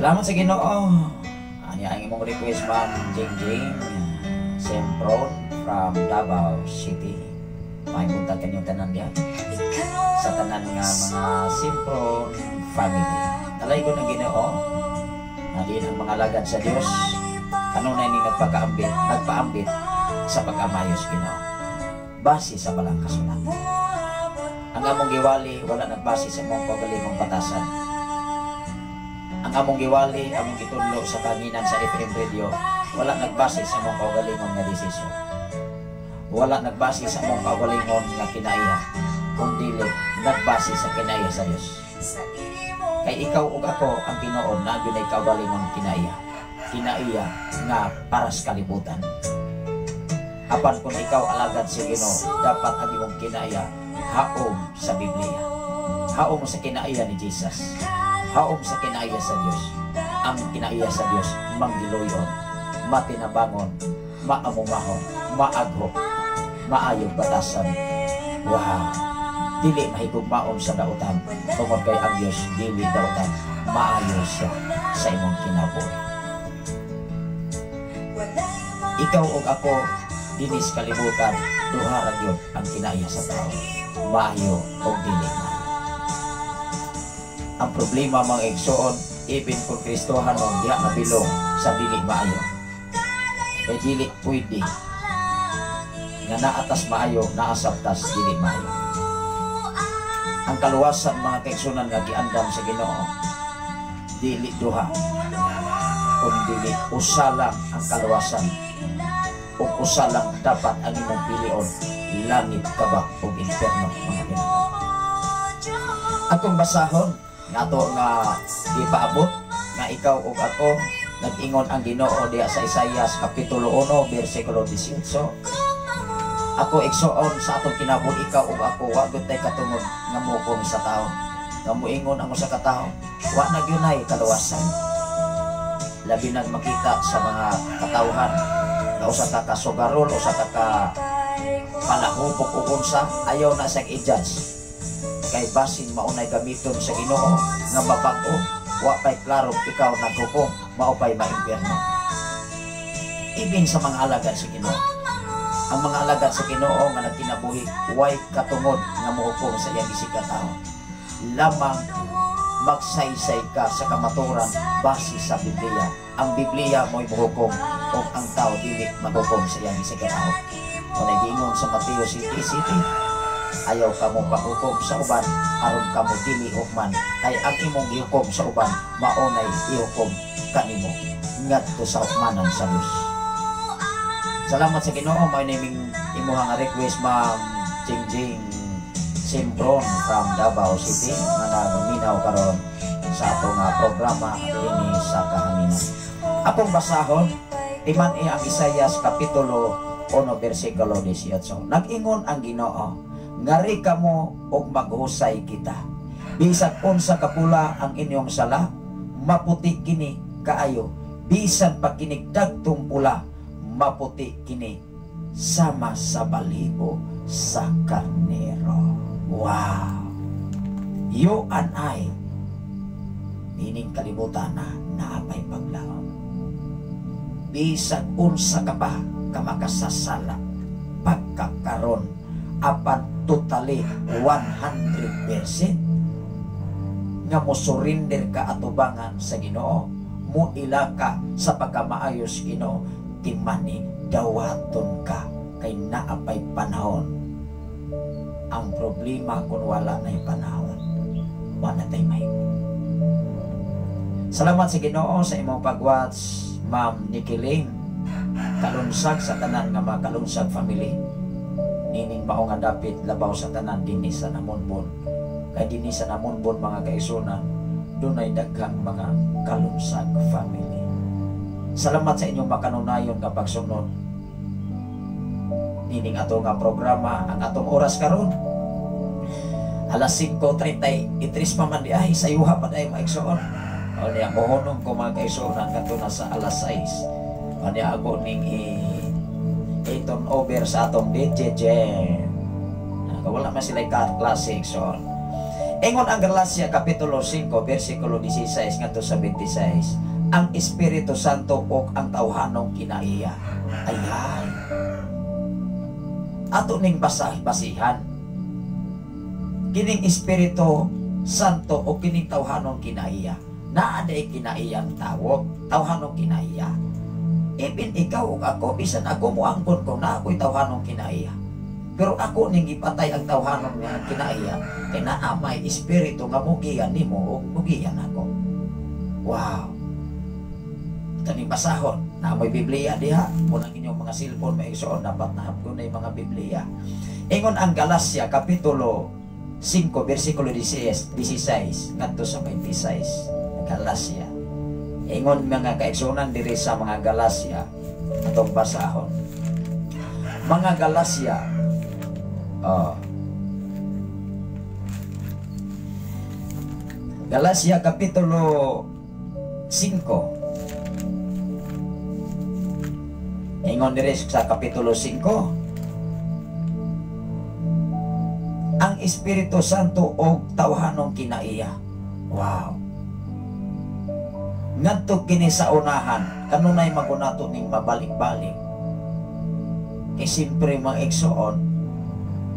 Salamat sa Ginoo. Ani ang imong request, Ma'am Jingjing Sempron from Davao City. May buntag kanyong tanan diha sa tanan nga mga Sempron family. Talay ko ng Ginoo na diin ang mga lagad sa Dios kanunay ning nagpakaambit, nagpaambit sa pag-amayos Ginoo base sa balang kasulatan. Ang among giwali wala nagbase sa among kaugalingong batasan. Ang among giwali, among gitudlo sa kanginan sa FM radio, wala nagbase sa among kaugalingon nga desisyon. Wala nagbase sa among kaugalingon nga kinaiya, kundi nagbase sa kinaiya sa Dios. Kay ikaw ug ako ang Ginoo na gyud kaugalingon kinaiya. Kinaiya nga para sa kalibutan. Apan kung ikaw alagad sa Ginoo, dapat ang imong kinaiya haom sa Biblia. Haom sa kinaiya ni Jesus. Haom sa kinaiya sa Dios. Ang kinaiya sa Dios manggiloyon, matinabangon, maamumahon, maaghok, maayong batasan. Wow! Dili mahigugmaon sa dautan tungod kay ang Dios dili dautan, maayo siya sa imong kinabuhi. Ikaw ug ako dinis kalibutan, duha ra gyud ang kinaiya sa tao, maayo o dili maayo. Ang problema mga igsoon, even kung Kristohanon diha nabilong sa dili maayo. Kay dili pwede nga naatas maayo, naasabtas dili maayo. Ang kaluwasan mga kaigsunan nga giandam sa Ginoo, dili duha, kun dili usa lang ang kaluwasan. Ug usa lang dapat ang imong pilion, langit ka ba o impierno mga pinaka. Atong basahon nato nga ipaabot nga ikaw ug ako nag-ingon ang Ginoo diha sa Isaias kapitulo 1 bersikulo 18. Ako igsoon sa atong kinabuhi, ikaw ug ako wa gyud tay katungod nga mukom sa tao, nga moingon ang usa ka tawo wa na gyud nay kaluwasan. Labi nang makita sa mga katawhan nga usa ka kasugarol, usa ka ka palahubog o unsa, ayaw na siyang i-judge. Kay basin maunay gamiton sa Ginoo nga mabag-o, wa pay klaro ikaw naghukom, mao pay maimpyerno. Ibin sa mga alagad sa Ginoo. Ang mga alagad sa Ginoo nga nagkinabuhi, way katungod nga mohukom sa iyang isig tao. Lamang magsaysay ka sa kamaturan base sa Biblia. Ang Biblia mo'y mohukom o ang tao dili maghukom sa iyang isig tao. Kung giingon sa Mateo City City, ayaw ka mo paghukom sa uban aron kamo dili hukman, kay ang imong gihukom sa uban maunay ihukom kanimo ngadto sa hukmanan sa Dios. Salamat sa Ginoo. May naming imuha nga request, Ma'am Jingjing Simbron from Davao City, nga nagminaw karon sa ato nga programa dinhi sa kahanginan. Akong basahon timan ang Isayas kapitulo 1 bersikulo 18. Nag-ingon ang Ginoo, ngari kamo og maghusay kita. Bisan unsa kapula ang inyong sala, maputi kini kaayo. Bisan pa kinig dagtong pula, maputi kini sama sa balibo sa karnero. Wow! You and I, nining kalibutan na naapay paglaom. Bisan unsa ka pa ka makasasala pagkakaron, apan totally 100% nga mo surrender ka atubangan sa Ginoo, mo ila ka sa pagkamaayos Ginoo, timani dawaton ka kay naapay panahon. Ang problema kung wala na'y panahon, wala tay mahimo. Salamat sa Ginoo sa imong pag-watch, Ma'am Nikiling. Kalunsag sa tanan nga mga kalunsag family. Nining mao nga dapit labaw sa tanan dinhi sa Namonbon. Kay dinhi sa Namonbon, mga kaigsuonan, dunay daghang mga kalunsag family. Salamat sa inyong makanunayon nga pagsunod nining ato nga programa. Ang atong oras karon alas 5:33 pa man di ay, sayuha pa day, mga igsoon. O niya, mohunong ko, mga kaigsuonan, kadto na sa alas 6. O niya, ako ning i-turn over sa atong DJ Jen. Wala man sila klase, igsoon. Ingon ang Galacia Kapitulo 5, versikulo 16 ngadto sa 26, ang Espiritu Santo ug ang tawhanong kinaiya. Ayay. Ato ning basah basihan. Kining Espiritu Santo o kining tawhanong kinaiya. Naa day kinaiyang tawag, tawhanong kinaiya. Ibin ikaw ug ako, bisan ako moangkon ko na ako'y tawhanong kinaiya. Pero ako ning gipatay ang tawhanon nga kinaiya kay naa may espiritu nga mugiya nimo ug mugiya nako. Wow. Kaning basahon, na may Biblia diha, kung ang inyong mga cellphone may igsoon, dapat na na mga Biblia. Ingon ang Galacia Kapitulo 5 versikulo 16 ngadto sa 26. Galacia. Ingon, mga kaigsuonan, diri sa mga Galacia, atong basahon. Mga Galacia, oh. Galacia Kapitulo 5. Ingon diri sa Kapitulo 5, ang Espiritu Santo og tawhanong kinaiya. Wow. Ngadto kini sa unahan, kanunay magunato ning mabalik-balik. Kay siyempre, mga igsoon,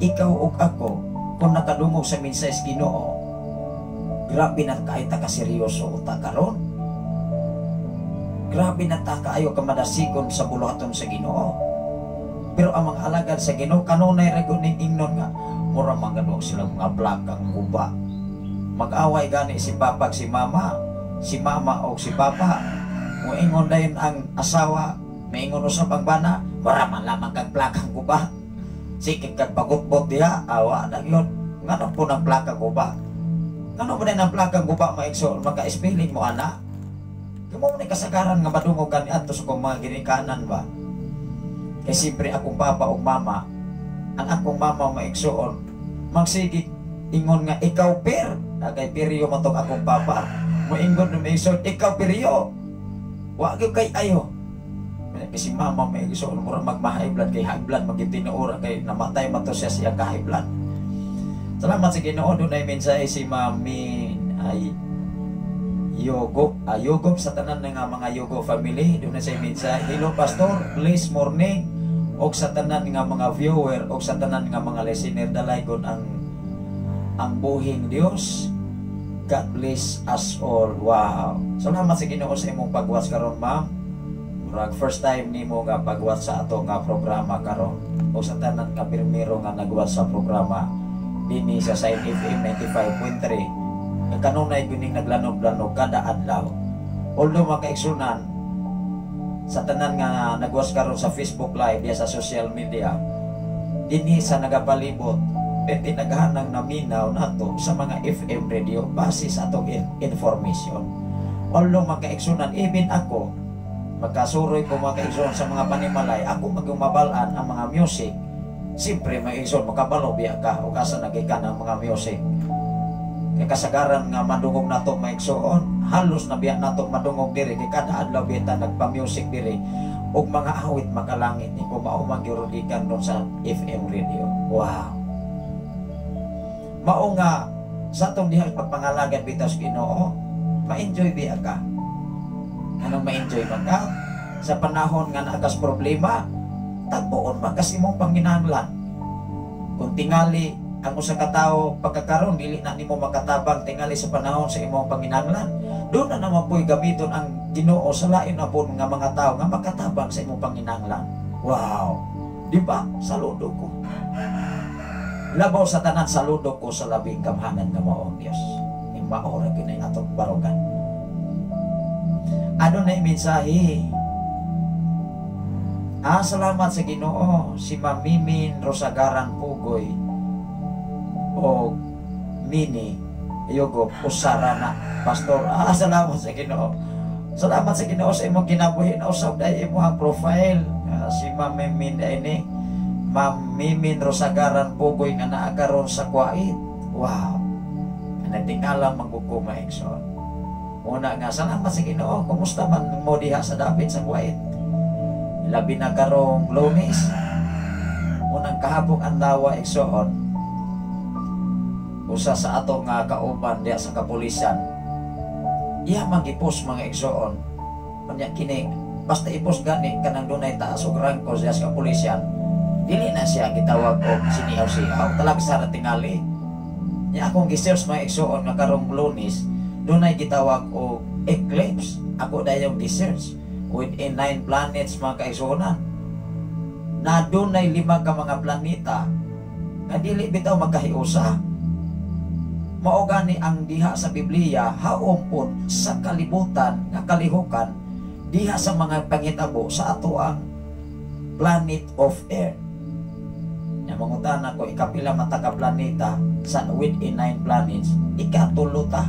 ikaw ug ako, kung nakadungog sa mensahe sa Ginoo, grabe na kay ta kaseryoso uta karon. Grabe na ta kaayo ka madasikon sa buluhaton sa Ginoo. Pero ang mga alagad sa Ginoo kanunay ra gud ning ingnon nga mura man gano silang mga plakang guba. Mag-away gani si papa si mama o si papa. Moingon dayon ang asawa, maingon usab ang bana, mura man lamang kag plakang guba. Sige kag pagutbot diha, awa na yun. Ngano po ng plakang guba? Ngano ba ng plakang guba, maigso, maka-spelling mo ana? Kamo mo na kasagaran nga madungog kani adto sa kong mga ginikanan ba? Kay siyempre akong papa ug mama, ang akong mama, maigsuon, magsige ingon nga ikaw per, kay peryo man tong akong papa. Moingon no maigsuon, ikaw peryo. Wa gyud kay ayo. Kasi mama may gusto mura magma-high blood kay high blood magyud tinuora kay namatay man to siya sa iyang ka-high blood. Salamat sa Ginoo, dunay mensahe si Mami ay Yogo, Yogo sa tanan nga mga Yogo family, dunay say mensahe. "Hello Pastor, bless morning og sa tanan nga mga viewer og sa tanan nga mga listener, dalaygon ang buhing Dios. God bless us all." Wow. Salamat sa Ginoo sa imong pag-watch karon, ma'am. Murag first time nimo nga pag-watch sa ato nga programa karon. O sa tanan nga pirmiro nga nag-watch sa programa dinhi sa Sign FM 95.3 nga kanunay guning naglanog-lanog kada adlaw. Although mga kaigsunan, sa tanan nga nag-watch karon sa Facebook Live diya sa social media, dinhi sa nagapalibot, tinaghanang naminaw nato sa mga FM radio base sa atong information. Although mga kaigsunan, even ako, magkasuroy ko mga kaigsunan sa mga panimalay, ako magumabalaan ang mga music. Siyempre, mga igsoon, makabalo biya ka o kasa nagikan ang mga music. Kay kasagaran nga madungog nato mga igsoon, halos na biya nato madungog diri kay kada adlaw biya ta nagpa-music diri og mga awit makalangit ni kung mao man gyud gikan doon sa FM radio. Wow. Mao nga sa atong diha pagpangalagad bitaw sa Ginoo, ma-enjoy biya ka. Anong ma-enjoy man ka? Sa panahon nga naa kas problema, tagbuon man kas imong panginahanglan. Kung tingali ang usa ka tawo pagkakaron dili na nimo makatabang tingali sa panahon sa imong panginahanglan, doon na naman po'y gamiton ang Ginoo sa lain na po nga mga tao nga makatabang sa imong panginahanglan. Wow. Di ba? Saludo ko. Labaw sa tanan, saludo ko sa labing gamhanan nga mao ang Dios. Ni mao ra gyud atong barugan. Ano na mensahe? Ah, salamat sa Ginoo si Mamimin Rosagaran Pugoy o Mini Yogo usara na pastor. Ah, salamat sa Ginoo. Salamat sa Ginoo sa imong kinabuhi na usab dahil imong profile. Ah, si Mamimin ini Mamimin Rosagaran Pugoy nga naa karon sa Kuwait. Wow. Natingala man ko maigsoon. Muna nga salamat sa Ginoo. Kumusta man mo diha sa dapit sa Kuwait? Labi na karong Lunes. Unang kahapong adlaw, igsoon. Usa sa ato nga kauban diha sa kapulisan. Iya magipos mga igsoon. Unya kini basta ipos gani kanang dunay taas og rangko siya sa kapulisan. Dili na siya gitawag og siniaw-siaw, talagsa ra tingali. Nya akong gisearch mga igsoon nga karong Lunes dunay gitawag og eclipse. Ako dayong gisearch within nine planets mga kaigsuonan. Na dunay lima ka mga planeta nga dili bitaw magkahiusa. Mao gani ang diha sa Biblia haom pod sa kalibutan nga kalihukan diha sa mga pangitabo sa ato ang planet of Earth. Nya mangutana ko, ikapila man ta ka planeta sa within nine planets? Ikatulo ta.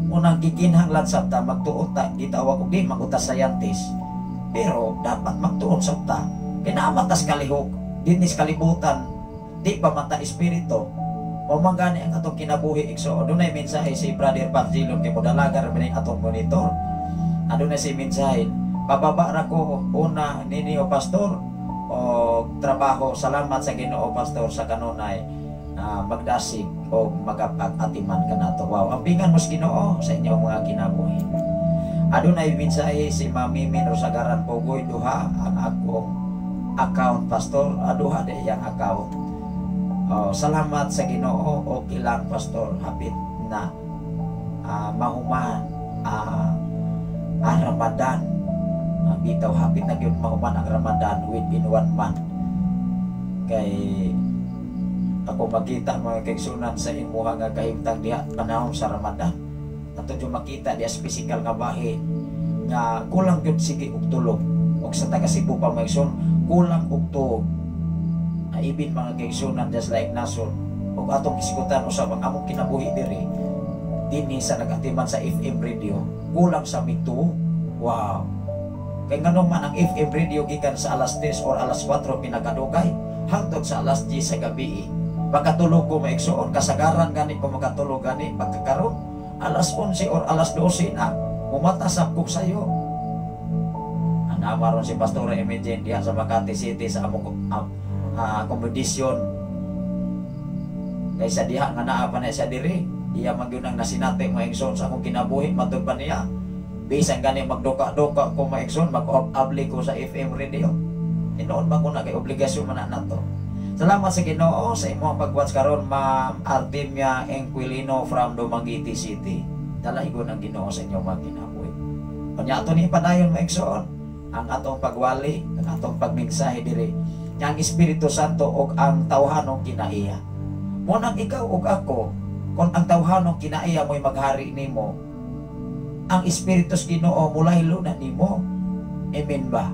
Unang gikinahanglan sabta magtuo ta, gitawag og di maguta scientist. Pero dapat magtuon sabta. Kay naa man tas kalihok dinhi sa kalibutan, di pa man ta espiritu. Mao man gani ang atong kinabuhi, igsoon. Dunay mensahe si Brother Pangilon kay modalaga ra man atong monitor. Adunay si mensahe. "Pababa ra ko una ninyo pastor o trabaho. Salamat sa Ginoo pastor sa kanunay magdasig o magapag-atiman kanato." Wow, ampingan mo sa Ginoo sa inyong mga kinabuhi. Adunay mensahe si Mami Min Rosagaran Pogoy, "Duha ang akong account pastor." Aduha di iyang account. Oh, "Salamat sa Ginoo, okay lang pastor, hapit na mahuman ang Ramadan." Bitaw hapit na gyud mahuman ang Ramadan within one month. Kay ako makita mga kaigsunan sa imuha nga kahimtang diha panahon sa Ramadan. Ato jud makita diha sa physical nga bahin nga kulang gyud sige og tulog. Og sa taga Cebu pa mga igsoon, kulang og tuog. Ibin mga kaigsunan, just like nason ug atong isgutan usab ang among kinabuhi diri dinhi sa nag-atiman sa FM radio, kulang sa mituo. Wow. Kay nganong man ang FM radio gikan sa alas 10 or alas 4 pinakadugay hangtod sa alas 10 sa gabi. Pagkatulog ko maigsuon, kasagaran gani ko makatulog gani pagkakaron alas 11 or alas 12 na mumatasap ko sayo. Nama ron si Pastor Imagine diha sa Makati City sa among accommodation. Kaysa diha nga naa pa na siya diri, iya man gyud ang nasinati, mga igsoon, sa akong kinabuhi matud pa niya. Bisan gani magduka-duka ko, mga igsoon, mag-abli ko sa FM radio. Tinuod man ko na kay obligasyon man na nato. Salamat sa Ginoo sa imong pag-watch karon, Ma'am Artemia Enquilino from Dumaguete City. Dalaigon ang Ginoo sa inyong mga kinabuhi. Unya ato ni padayon, mga igsoon, ang atong pagwali, ang atong pagmensahe diri nga ang Espiritu Santo ug ang tawhanong kinaiya. Mo nang ikaw ug ako, kung ang tawhanong kinaiya mo'y maghari nimo, ang Espiritu sa Ginoo mulaylo na nimo. Amen ba?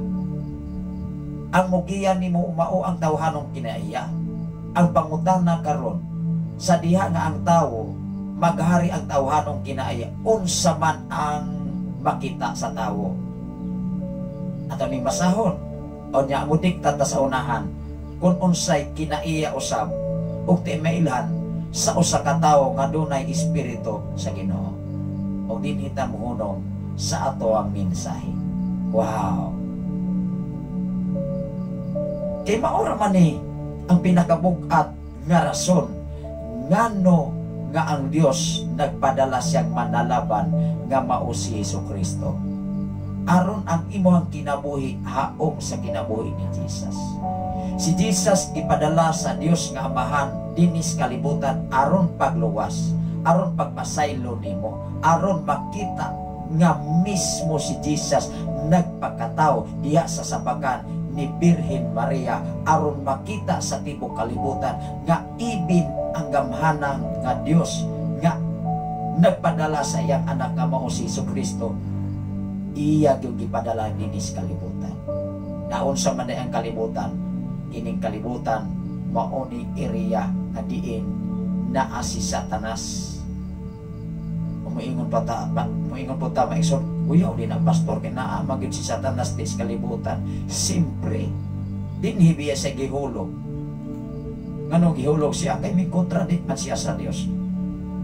Ang mugiya nimo mao ang tawhanong kinaiya. Ang pangutana karon, sa diha nga ang tawo maghari ang tawhanong kinaiya, unsa man ang makita sa tawo? Ato ning basahon. Unya mudikta ta sa unahan kung unsay kinaiya usab ug ti mailhan sa usa ka tawo nga dunay espiritu sa Ginoo. Ug dinhi ta mohunong sa ato ang mensahe. Wow. Kay maura man ni ang pinakabug-at nga rason ngano nga ang Dios nagpadala siyang manalaban nga mao si Hesus Kristo. Aron ang imuhang kinabuhi haom sa kinabuhi ni Jesus. Si Jesus gipadala sa Dios nga Amahan dinis kalibutan aron pagluwas, aron pagpasaylo nimo, aron makita nga mismo si Jesus nagpakatao diha sa sabakan ni Birhen Maria, aron makita sa tibok kalibutan nga ibin ang gamhanan nga Dios nga nagpadala sa iyang anak nga mao si Kristo, iya gyud gipadala dinis kalibutan. Naunsa man ang kalibutan? Kining kalibutan mao ni area nga diin naa si Satanas. Muingon pa ta, muingon po ta, maigsoon, "Kuya, di na, pastor, kay naa man gyud si Satanas dis kalibutan." Simpre, dinhi biya siya gihulog. Nganong gihulog siya? Kay may contradict man siya sa Dios.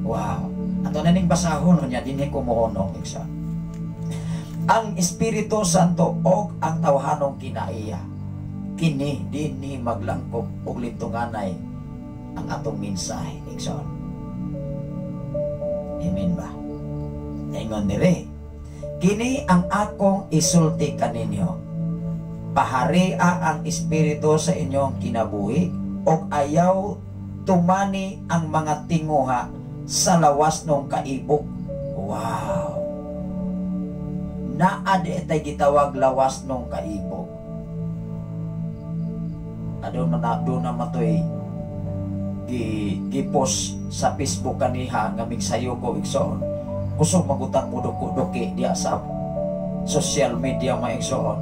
Wow. Ato na ning basahon, unya dinhi ko mohunong, igsoon. Ang Espiritu Santo og ang tawhanong kinaiya. Kini dinhi maglangkob og lintunganay ang atong mensahe, igsoon. Amen ba? Ingon dire, "Kini ang akong isulti kaninyo. Paharia ang Espiritu sa inyong kinabuhi og ayaw tumani ang mga tinguha sa lawas ng kaibog." Wow! Naa di tay gitawag lawas ng kaibog. Adon na do na matoy gi gipos sa Facebook kaniha nga migsayo ko, igsoon. Kusog magutang mo duko-duki diya sa social media, mga igsoon.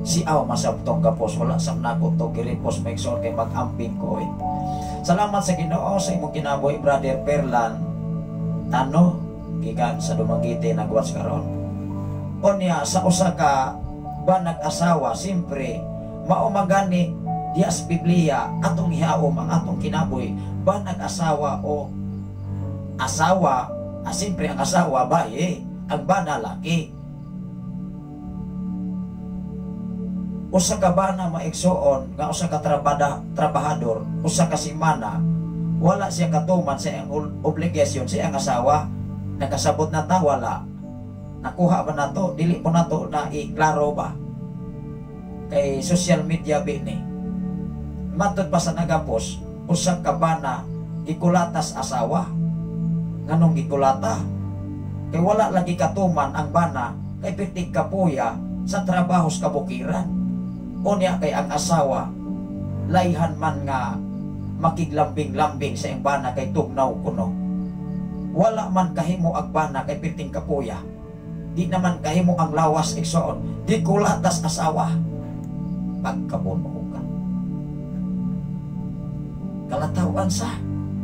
Si aw masabtong kapos wala sam nako to girepos, mga igsoon, kay mag-amping ko eh. Salamat sa Ginoo sa imong kinabuhi, Brother Perlan Tano, gikan sa Dumaguete, nagwatch karon. Unya sa usa ka banag asawa, simpre mao magani diya sa Biblia atong ihaom ang atong kinabuhi, banag asawa o asawa, simpre ang asawa baye, ang bana laki. Usa ka bana, maigsoon, nga usa ka trabahador, usa ka semana wala siya katuman sa iyang obligasyon sa iyang asawa. Nakasabot na ta wala? Nakuha ba nato? Dili po nato na iklaro ba kay social media bini. Matud pa sa nagapos, usa ka bana gikulatas asawa. Nganong gikulata? Kay wala lagi katuman ang bana kay pirtig kapuya sa trabaho sa kabukiran. Unya kay ang asawa layhan man nga makiglambing-lambing sa iyang bana kay tugnaw kuno. Wala man kahimo ang bana kay pirting kapuya. Di naman kahimo ang lawas, igsoon. Di kulatas asawa. Pagkabuno ka. Kalatawan sa.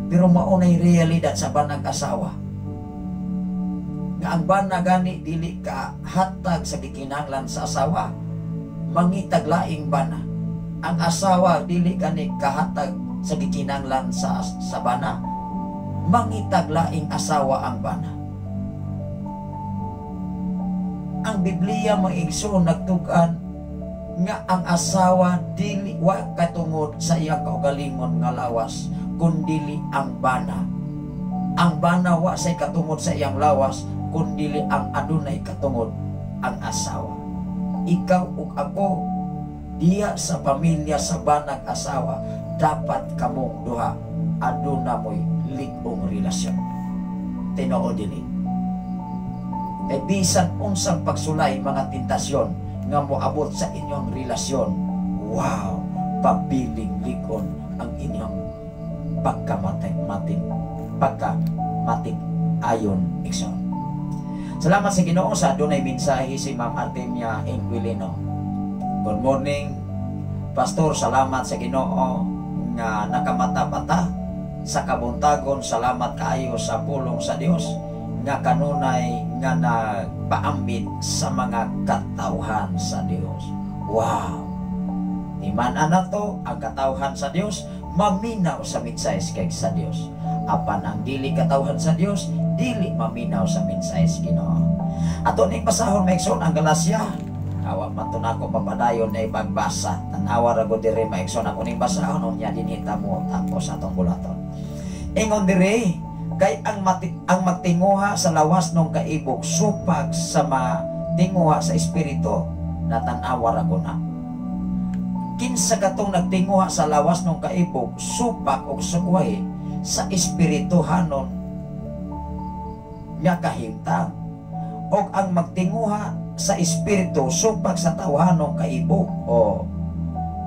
Pero maunay realidad sa banag asawa. Nga ang bana gani dili ka hatag sa gikinahanglan sa asawa. Mangitag laing bana. Ang asawa dili gani kahatag sa gikinahanglan sa bana. Mangitag laing asawa ang bana. Ang Biblia, mga igsoon, nagtukan nga ang asawa dili wa katungod sa iyang kaugalingon nga lawas, kundili ang bana. Ang bana wa say katungod sa iyang lawas, kundili ang adunay katungod ang asawa. Ikaw ug ako diya sa pamilya sa banag asawa, dapat kamong duha aduna mo'y lig-ong relasyon. Tinuod dili? Kay bisan unsang pagsulay, mga tentasyon nga moabot sa inyong relasyon, wow, pabiling lig-on ang inyong pagkamatay matin pagkamatig ayon, igsoon. Salamat sa Ginoo sa dunay mensahe si Ma'am Artemia Inquilino. "Good morning, Pastor. Salamat sa Ginoo nga nakamata pa ta sa kabuntagon. Salamat kaayo sa pulong sa Dios nga kanunay nga nagpaambit sa mga katawhan sa Dios." Wow! Timan-an nato ang katawhan sa Dios maminaw sa mensahe kay sa Dios. Apan ang dili katawhan sa Dios, dili maminaw sa mensahe sa Ginoo. Ato ning basahon, mga igsoon, ang Galacia. Awa man to nako mapadayon na ipagbasa. Tanawa ra gud diri, mga igsoon, ako ning basahon, unya dinhi ta mo tapos atong bulaton. Ingon diri, kay ang magtinguha sa lawas ng kaibog supak sa matinguha sa espiritu. Natanawa ra ko na. Kinsa katong nagtinguha sa lawas ng kaibog, supak og sukway sa espirituhanon nga kahimtang. Og ang magtinguha sa espiritu supak sa tawhanong kaibog. O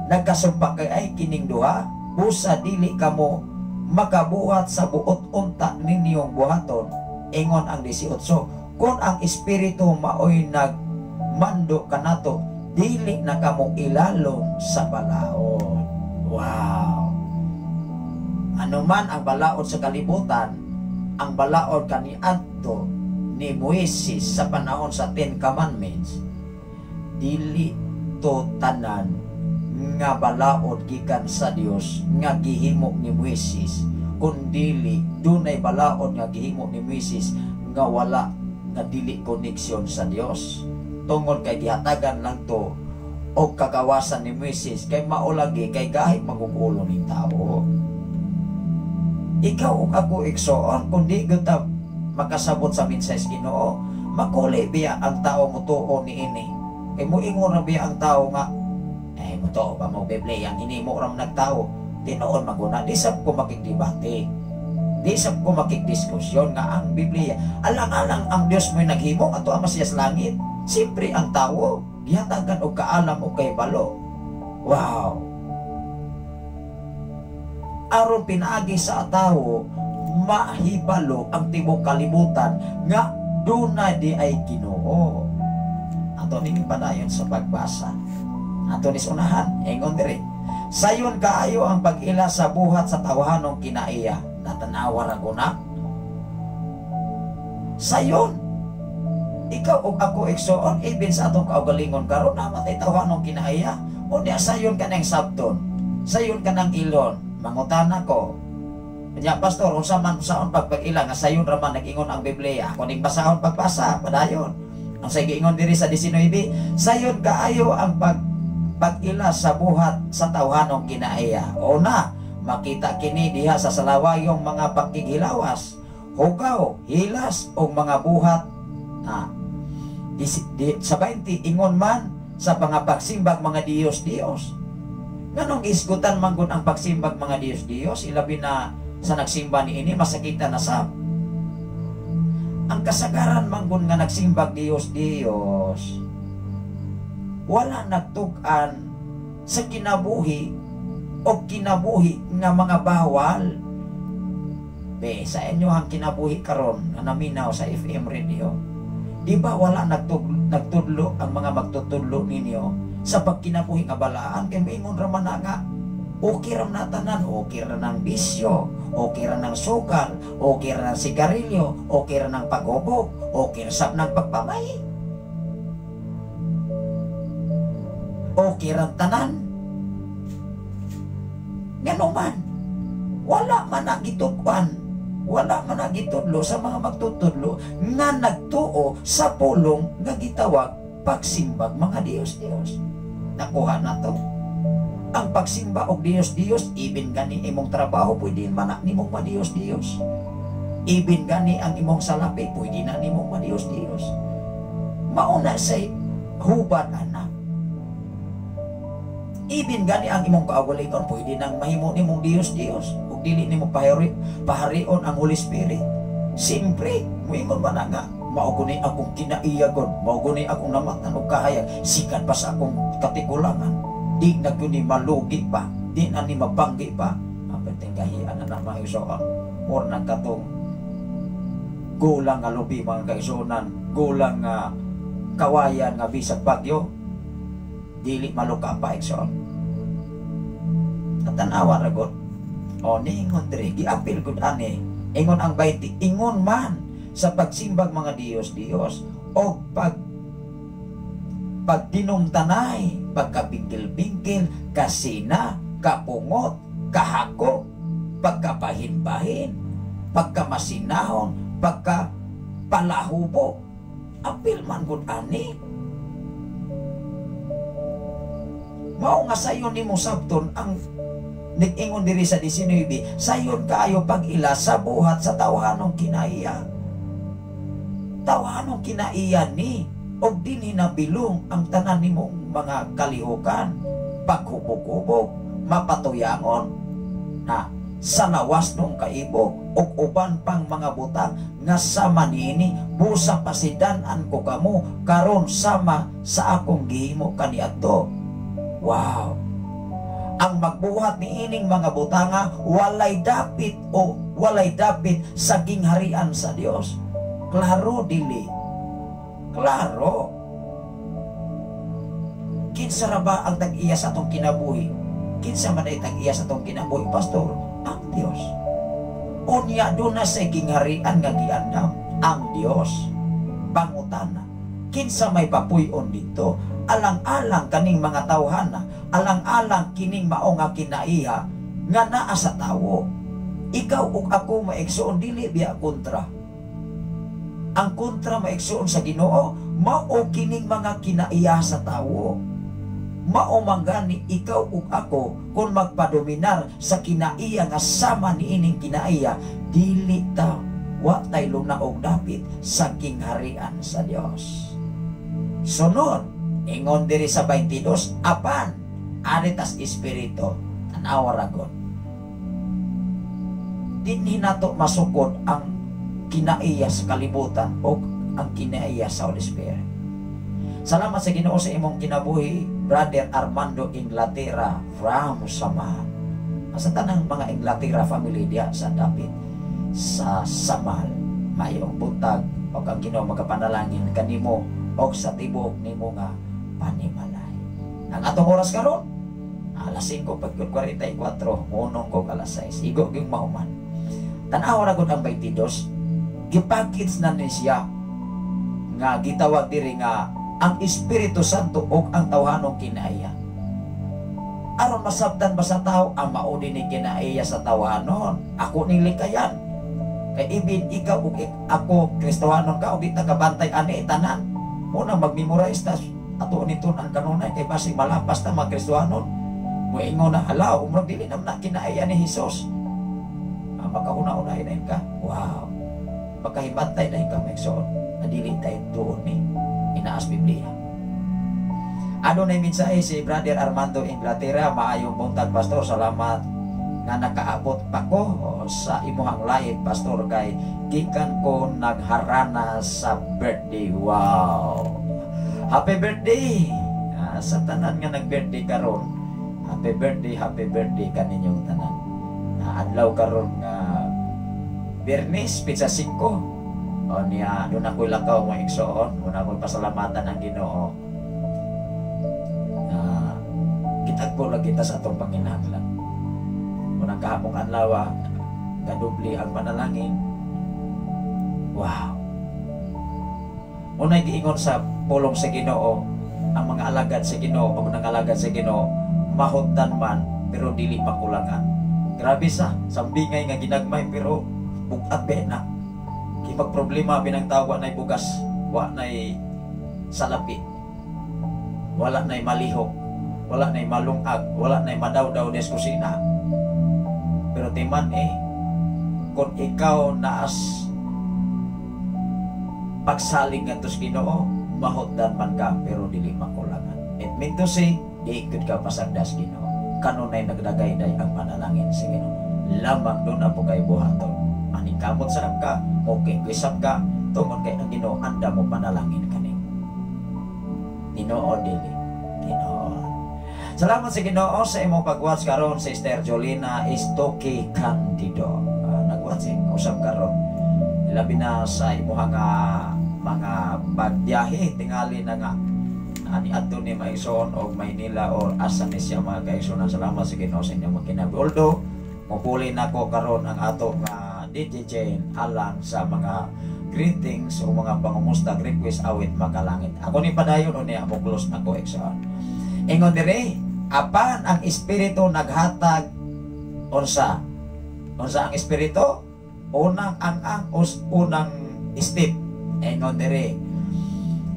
nagkasupak kay ay kining duha, busa dili kamo makabuhat sa buot unta ninyong buhaton. Ingon ang 18, kung ang espiritu maoy nagmando kanato, dili na kamo ilalom sa balaod. Wow! Ano man ang balaod sa kalibutan, ang balaod kaniadto ni Moises sa panahon sa Ten Commandments, dili to tanan nga balaod gikan sa Dios nga gihimo ni Moises, kundili dunay balaod nga gihimo ni Moises nga wala, nga dili connection sa Dios, tungod kay gihatagan lang to og kagawasan ni Moises, kay maulagi kay gahi magugulo ning tao. Ikaw ug ako, igsoon, kung di gyud ta makasabot sa mensahe sa Ginoo, makuli biya ang tao motuo niini? Kay moingon ra biya ang tao nga eh motuo ba mo Biblia, ang hinimo ra man nagtao? Tinuod maguna, di sab ko makigdebate, di sab ko makigdiskusyon nga ang Biblia, alang-alang ang Dios mo'y naghimo ato ama siya sa langit. Siyempre ang tao gihatagan og kaalam og kahibalo. Wow, aron pinaagi sa tawo mahibalo ang tibuok kalibutan nga duna di ay Ginoo. Ato ning padayon sa pagbasa. Ato ni unahan, ingon diri. Sayon kaayo ang pag-ila sa buhat sa tawhanong kinaiya. Natanawa ra ko na. Sayon. Ikaw ug ako, igsoon, even sa atong kaugalingon karon namatay tawhanong kinaiya. Unya sayon ka nang sabton. Sayon ka nang ilon. Mangutana ko. Nya, "Pastor, unsa man saon pagpag-ila nga sayon ra man nag-ingon ang Biblia?" Ako ning basahon pagbasa padayon. Ang say giingon diri sa 19, sayon kaayo ang pag-ila sa buhat sa tawhanong kinaiya. Una, makita kini diha sa salawayong mga pakighilawas, hugaw, hilas o mga buhat na di, sa 20, ingon man sa mga pagsimbag mga Diyos-Diyos. Nganong isgutan man gud ang pagsimbag mga Diyos-Diyos, ilabi na sa nagsimba ni ini masakita na sab? Ang kasagaran man gud nga nagsimbag Diyos-Diyos, wala nagtug-an sa kinabuhi o kinabuhi nga mga bawal. Be, sa inyo ang kinabuhi karon nga naminaw sa FM radio, di ba wala nagtudlo ang mga magtutudlo ninyo sa pagkinabuhi nga balaan? Kay moingon ra man na nga okay ra na tanan, okay ra ng bisyo, okay ra ng sugal, okay ra ng sigarilyo, okay ra ng paghubog, okay ra sab ng pagpamay. Okay ra tanan. Ngano man, wala man ang gitukuan, wala man ang gitudlo sa mga magtutudlo nga nagtuo sa pulong nga gitawag pagsimbag mga Diyos-Diyos. Nakuha na to. Ang pagsimba og Dios-Dios, ibin gani imong trabaho, pwede man na nimong ma-Dios-Dios. Ibin gani ang imong salapi, pwede na nimong ma-Dios-Dios. Mauna say hubad anak. Ibin gani ang imong kaugalingon, pwede nang mahimo nimong Dios-Dios. Ug dili nimo paharion ang Holy Spirit. Siyempre, muingon man na nga, mao guni akong kinaiya God, mao guni akong namatan og kahayag, sikat pa sa akong katigulangan. Di na gyud ni malugi pa, di na ni mabanggi pa. Ang perting kahian na na mga igsoon. Or na katong gulang nga lubi, mga kaigsuonan, gulang nga kawayan nga bisag bagyo, dili maluka pa, igsoon. Natanawa ra gud. O niingon diri, giapil gud ani. Ingon ang 20, ingon man sa pagsimbag mga Diyos-Diyos o pagdinumtanay, pagkabingkil-bingkil, kasina, kapungot, kahako, pagkabahin-bahin, pagkamasinahon, pagkapalahubo. Apil man gud ani. Mao nga sayon nimo sabton ang nag-ingon diri sa 19, sayon kaayo pag-ila sa buhat sa tawhanong kinaiya. Tawhanong kinaiya ni og dinhi nabilong ang tanan nimong mga kalihukan, paghubog-hubog, mapatuyangon na sa lawas nung kaibog ug uban pang mga butang nga sama niini busa pasidan-an ko kamo karon sama sa akong gihimo kaniadto. Wow! Ang magbuhat niining mga butanga walay dapit o walay dapit sa gingharian sa Dios. Klaro dili. Klaro. Kinsa ra ba ang tag-iya sa atong kinabuhi? Kinsa man ay tag-iya sa atong kinabuhi, pastor? Ang Dios. Unya doon na sa gingharian nga giandam ang Dios. Pangutana, kinsa may papuy-on dito? Alang-alang kaning mga tawhana, alang-alang kining mao nga kinaiha nga naa sa tawo. Ikaw ug ako maigsoon dili biya kontra. Ang kontra maigsoon sa Ginoo mao kining mga kinaiya sa tawo. Mao man gani ikaw ug ako kung magpadominar sa kinaiya nga sama niining kinaiya, dili ta wa tay lunaog dapit sa gingharian sa Dios. Sunod, ingon diri sa 22, apan aritas espiritu, tan-awa ra gud. Dinhi nato masukod ang kinaiya sa kalibutan o ang kinaiya sa Holy Spirit. Salamat sa Ginoo sa imong kinabuhi, Brother Armando Inglaterra from Samal. Sa tanang mga Inglaterra family diha sa dapit sa Samal, mayong buntag og ang Ginoo magapanalangin kanimo og sa tibuok nimo nga panimalay. Ang atong oras karon alas 5:44, munong kog alas 6. Igo gyud mahuman. Tan-awa ra gud ang 22, gipackage na ni siya nga gitawag diri nga ang Espiritu Santo ug ang tawhanong kinaiya. Aron masabtan ba sa tao ang mao din ni kinaiya sa tawhanon? Ako ning likayan. Kay ibin ikaw ug ako Kristohanon ka ug di ta kabantay ani tanan. Muna mag-memorize ta ato nitun ang kanunay kay basig malapas ta mga Kristohanon. Moingon na hala, umrag dili na kinaiya ni Hesus. Makahuna-unahin na ka. Wow. Makahibantay na ka maigsoon. Nadili tayo doon ni inaas Biblia. Ano na mensahe si Brother Armando Inglaterra? Maayong buntag, pastor. Salamat nga nakaabot pa ko sa imuhang live, pastor, kay gikan ko nagharana sa birthday. Wow. Happy birthday. Sa tanan nga nag-birthday karon. Happy birthday kaninyong tanan. Adlaw karon nga Biyernes, pizza 5. O niya, doon ako'y lakaw mga igsoon. Una ako'y pasalamatan ang Ginoo. Kitagpo lang kita sa atong panginahanglan. Unang kahapong adlaw, kadubli ang panalangin. Wow. Unay giingon sa pulong sa Ginoo, ang mga alagad sa Ginoo, o nangalagad sa Ginoo, mahutdan man pero dili makulangan. Grabe sa sambingay nga ginagmay pero bugat be na. Kay magproblema binang tao, wa nay bugas, wa nay salapi, wala nay malihok. Wala na'y malungag, wala na'y madawdaw des kusina. Pero timan eh, kung ikaw naas pagsalig ngadto sa Ginoo, mahutdan man ka pero dili makulangan. It mean to say, di gud ka pasagdas Ginoo. Kanunay nagdagayday ang panalangin sa Ginoo. Lamang doon na po kay buhaton. Aning kamot sa ka, okay kwisap ka, tungod kay ang Ginoo anda mo panalangin kani. Tinuod dili. Tinuod. Salamat sa Ginoo sa imong pag-watch karon, Sister Jolina Estoque Candido. Nag-watch eh, usab karon. Labi na sa imuha nga mga pagbiyahe, tingali na nga ani adto ni Maison og Maynila or asa ni siya, mga kaigsuonan. Salamat sa Ginoo sa inyong kinabuhi. Although mupuli nako karon ang ato nga DJ Jane alang sa mga greetings o mga pangumusta, request, awit makalangit. Ako ni padayon o niya mo close nako, igsoon. Ingon dire, apan ang Espiritu naghatag unsa? Unsa ang Espiritu? Unang ang os unang step. Ingon dire,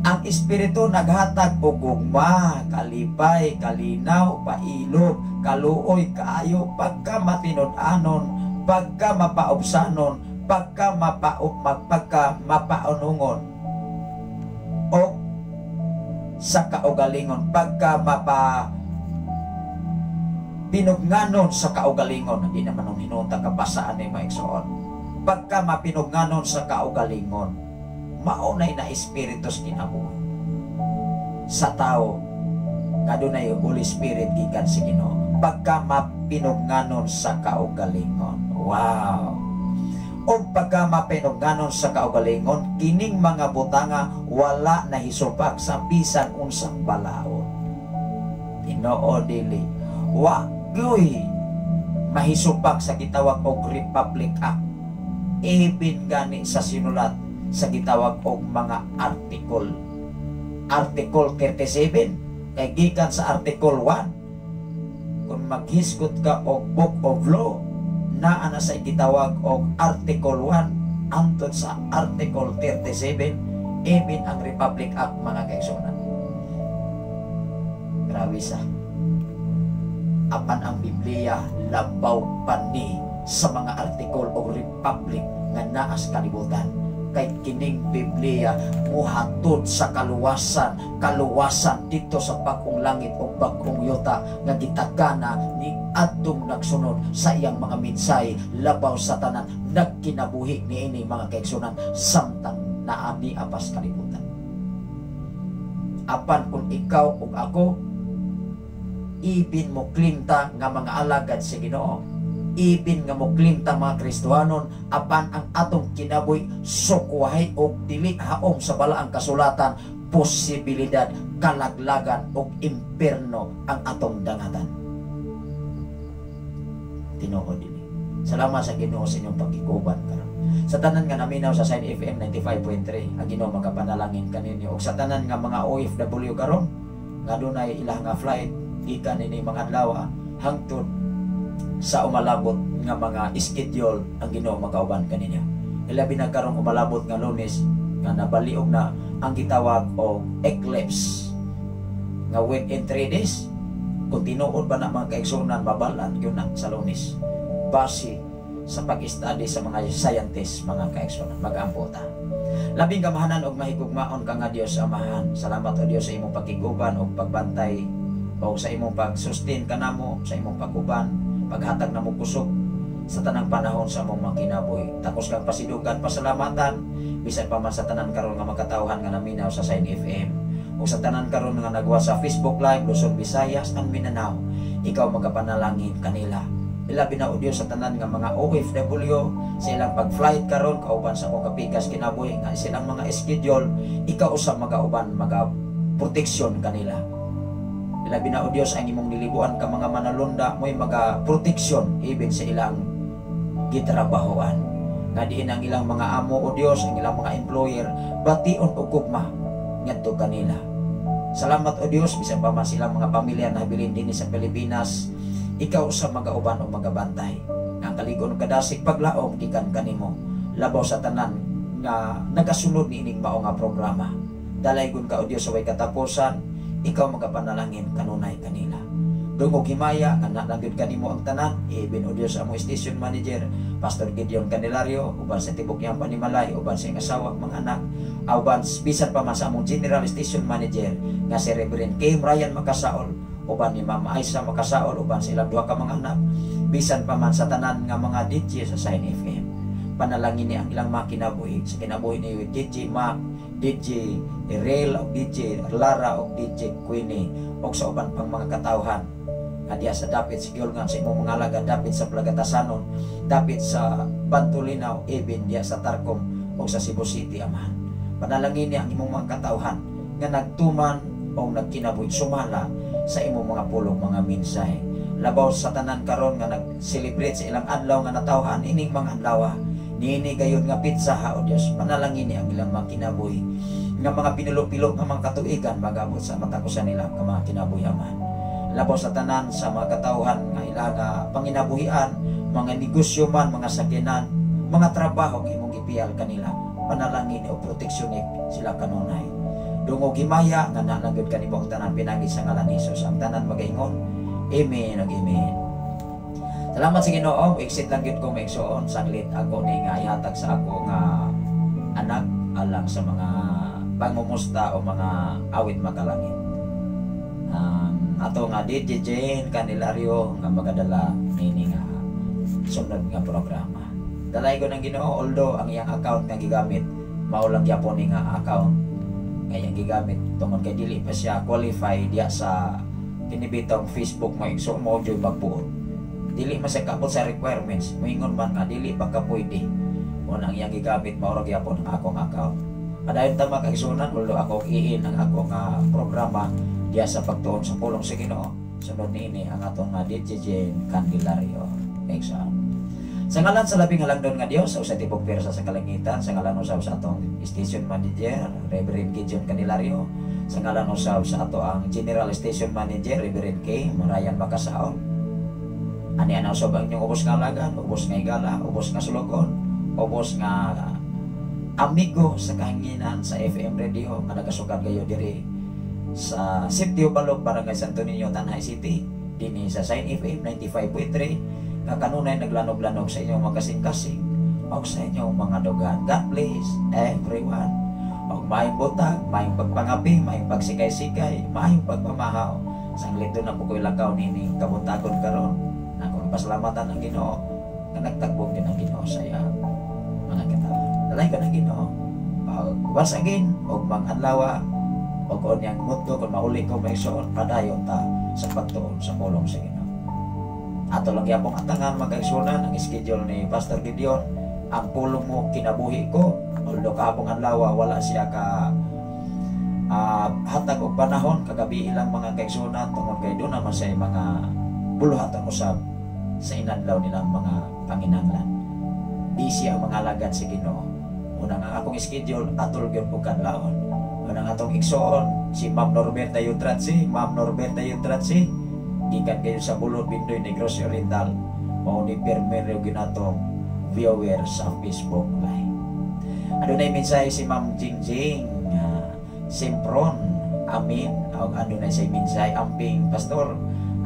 ang Espiritu naghatag og gugma, kalipay, kalinaw, pailob, kaluoy, kaayo, pagka matinud-anon, pagka mapaubsanon, pagka mapaup, pagka mapaunungon, o sa kaugalingon, pagka mapa pinugnanon sa kaugalingon. Hindi naman nung hinunta kabasaan ni maigsoon. Pagka mapinugnanon sa kaugalingon, maunay na espiritu sa kinabuhi sa tao nga dunay Holy Spirit gikan sa Ginoo, pagka mapinugnanon sa kaugalingon. Wow! O pagka mapinugnanon sa kaugalingon, kining mga butanga wala nahisupak sa bisan unsang balaod. Tinuod dili? Wa gyuy mahisupak sa gitawag og Republic Act, ibin gani sa sinulat sa gitawag og mga article. Article 37, kay gikan sa Article 1. Kung maghisgot ka og Book of Law, naa na sa gitawag og Article 1 antod sa Article 37, ibin ang Republic Act, mga kaigsuonan. Grabe sa. Apan ang Biblia labaw pa ni sa mga article o republic nga naas kalibutan, kay kining Biblia muhatod sa kaluwasan, kaluwasan dito sa bag-ong langit o bag-ong yuta nga gitagana ni adtong nagsunod sa iyang mga mensahe, labaw sa tanan nagkinabuhi niini, mga kaigsuonan, samtang naani apas kalibutan. Apan kung ikaw ug ako ibin mo klinta nga mga alagad sa Ginoo, ibin nga mo klinta mga Kristohanon, apan ang atong kinabuhi sukwahay og dili haom sa balaang kasulatan, posibilidad kalaglagan og impierno ang atong dangatan. Tinuod dili? Salamat sa Ginoo sa inyong pagkikuban karon. Sa tanan nga naminaw sa Sign FM 95.3, ang Ginoo makapanalangin kaninyo, ug sa tanan nga mga OFW karon nga dunay ilang nga flight gikan ini mga adlaw hangtod sa umalabot nga mga schedule, ang Ginoo makauban kaninyo. Ilabi na karong umalabot nga Lunes nga nabaliog na ang gitawag og eclipse nga within 3 days. Kung tinuod ba na, mga kaigsuonan, mabalan gyud na sa Lunes base sa pag-study sa mga scientists, mga kaigsuonan. Mag-ampo ta. Labing kamahanan og mahigugmaon ka nga Dios Amahan, salamat o Dios sa imong pagkiguban og pagbantay o sa imong pagsustain kanamo, sa imong pag-uban, paghatag namo kusog sa tanang panahon sa among mga kinabuhi. Takos kang pasidugan, pasalamatan, bisan pa man sa tanan karon nga makatawhan nga naminaw sa Sign FM o sa tanan karon nga nagwa sa Facebook Live, Luzon, Visayas and Mindanao. Ikaw magapanalangin kanila. Ilabi na o Dios sa tanan nga mga OFW sa ilang pag-flight karon kauban sa akong kapikas kinabuhi nga silang mga schedule, ikaw usab magauban, maga proteksyon kanila. Ilabi na o Dios ang imong nilibuan ka mga manalunda mo'y maga proteksyon ibig sa ilang gitrabahoan. Nga diin ang ilang mga amo o Dios, ang ilang mga employer, bation og gugma ngadto kanila. Salamat o Dios bisan pa man silang mga pamilya na habilin dinhi sa Pilipinas, ikaw sa magauban o magabantay. Ang kalig-on kadasig paglaom gikan kanimo, labaw sa tanan nga nagasunod niining mao nga programa. Dalaygon ka o Dios sa way katapusan. Ikaw magapanalangin kanunay kanila. Dungog himaya nga na gyud kanimo ang tanan, even o Dios, among station manager, Pastor Gideon Candelario, uban sa tibok niyang panimalay, uban sa iyang asawa, mga anak, uban bisan pa man sa among general station manager nga si Reverend Kim Ryan Makasaol, uban ni Ma'am Aisa Makasaol, uban sa ilang duha ka mga anak, bisan pa man sa tanan nga mga DJ sa Sign FM. Panalangin ni ang ilang mga kinabuhi, sa kinabuhi ni DJ Mac, DJ Rail o DJ Lara o DJ Queenie o sa uban pang mga katawhan nga diya sa dapit sa Giulngan sa imong mga alagad, dapit sa Plagatasanon, dapit sa Bantulinaw, even diya sa Tarcom o sa Cebu City, Amahan. Panalangin niya ang imong mga katawhan nga nagtuman o nagkinabuhi sumala sa imong mga pulong, mga mensahe. Labaw sa tanan karon nga nag-celebrate sa ilang adlaw nga natawhan ining mga adlaw niini gayon nga petsa ha, o Dios, panalangin ni ang ilang mga kinabuhi nga mga pinulo-pilo nga mga katuigan magabot sa matakusan nila nga mga kinabuhi, Amahan. Labaw sa tanan sa mga katawhan nga ilang nga panginabuhian, mga negosyo man, mga sakyanan, mga trabaho nga imong gipiyal kanila, panalangin o proteksyon ni sila kanunay. Dungog himaya nga nalanggod kanimo ang tanan pinagi sa ngalan ni Jesus. Ang tanan magaingon, "Amen ug amen." Salamat sa Ginoo. Exit lang gyud ko, maigsoon. Saglit ako ni nga ihatag sa ako nga anak alang sa mga pangumusta o mga awit makalangit. Ang ato nga DJ Jane Candelario nga magadala nini nga sunod nga programa. Dalay ko ng Ginoo, although ang iyang account nga gigamit mao lang gyapon ni nga account nga iyang gigamit tungod kay dili pa siya qualify diya sa kinibitong Facebook mo igso mo jud magbuot. Dili man siya kaabot sa requirements, moingon man nga dili pa ka pwede. Mo ang iyang gigamit mao ra gyapon ang akong account. Padayon ta, mga kaigsuonan, although akong iin ang akong programa diya sa pagtuon sa pulong sa Ginoo. Sunod niini ang atong DJ Jane Candelario. Igsoon. Sa ngalan sa labing halangdon nga Dios sa tibok pwersa sa kalangitan, sa ngalan usab sa atong station manager, Reverend Gideon Candelario, sa ngalan usab sa ato ang General Station Manager, Reverend K. Marayan Makasaon. Ani ana usab ang inyong ubos nga alagad, ubos nga higala, ubos nga sulugon, ubos nga amigo sa kahanginan sa FM radio nga nagasugad kayo diri sa Sitio Balog, Barangay Santo Niño, Tanay City, dinhi sa Sign FM 95.3 nga kanunay naglanog-lanog sa inyong mga kasing-kasing o sa inyong mga dugan. God bless everyone. Og maayong buntag, maayong pagpangapi, maayong pagsikay-sikay, maayong pagpamahaw. Sanglit na po ko'y lakaw nining kabuntagon karon. Akong pasalamatan ang Ginoo nga nagtagbong din ang Ginoo sa iyang mga katawhan. Dalay ka ng Ginoo. Once again, og mga adlaw og unyang mutdo kung mauli ko, maigsoon, padayon ta sa pagtuon sa pulong sa Ginoo. Ato lang gyapong atangan, mga kaigsuonan, ang schedule ni Pastor Gideon, Ang Pulong Mo Kinabuhi Ko. Although kahapong adlaw wala siya ka hatag og panahon kagabi ilang mga kaigsuonan tungod kay doon naman sa mga buluhaton usab sa inadlaw nilang mga panginahanglan. Busy ang mga alagad sa Ginoo. Unang ang akong schedule atol gyud og kadlawon. Unang atong igsoon si Ma'am Norberta Yutratsi, Ma'am Norberta Yutratsi, gikan kayo sa Bulod, Bindoy, Negros Oriental, mao ni permero ginatong viewer sa Facebook Live. Adunay mensahe si Ma'am Jingjing Sempron. Amin. Og adunay say mensahe, "Amping Pastor,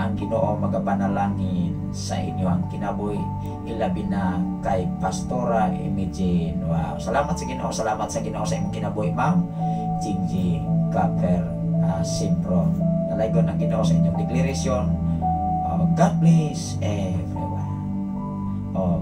ang Ginoo magapanalangin sa inyo ang kinabuhi, ilabi na kay Pastora Imogene." Wow. Salamat sa Ginoo, salamat sa Ginoo sa imong kinabuhi, Ma'am Jingjing Kaper Sempron. Dalaygon ang Ginoo sa inyong declaration. God bless everyone. Oh,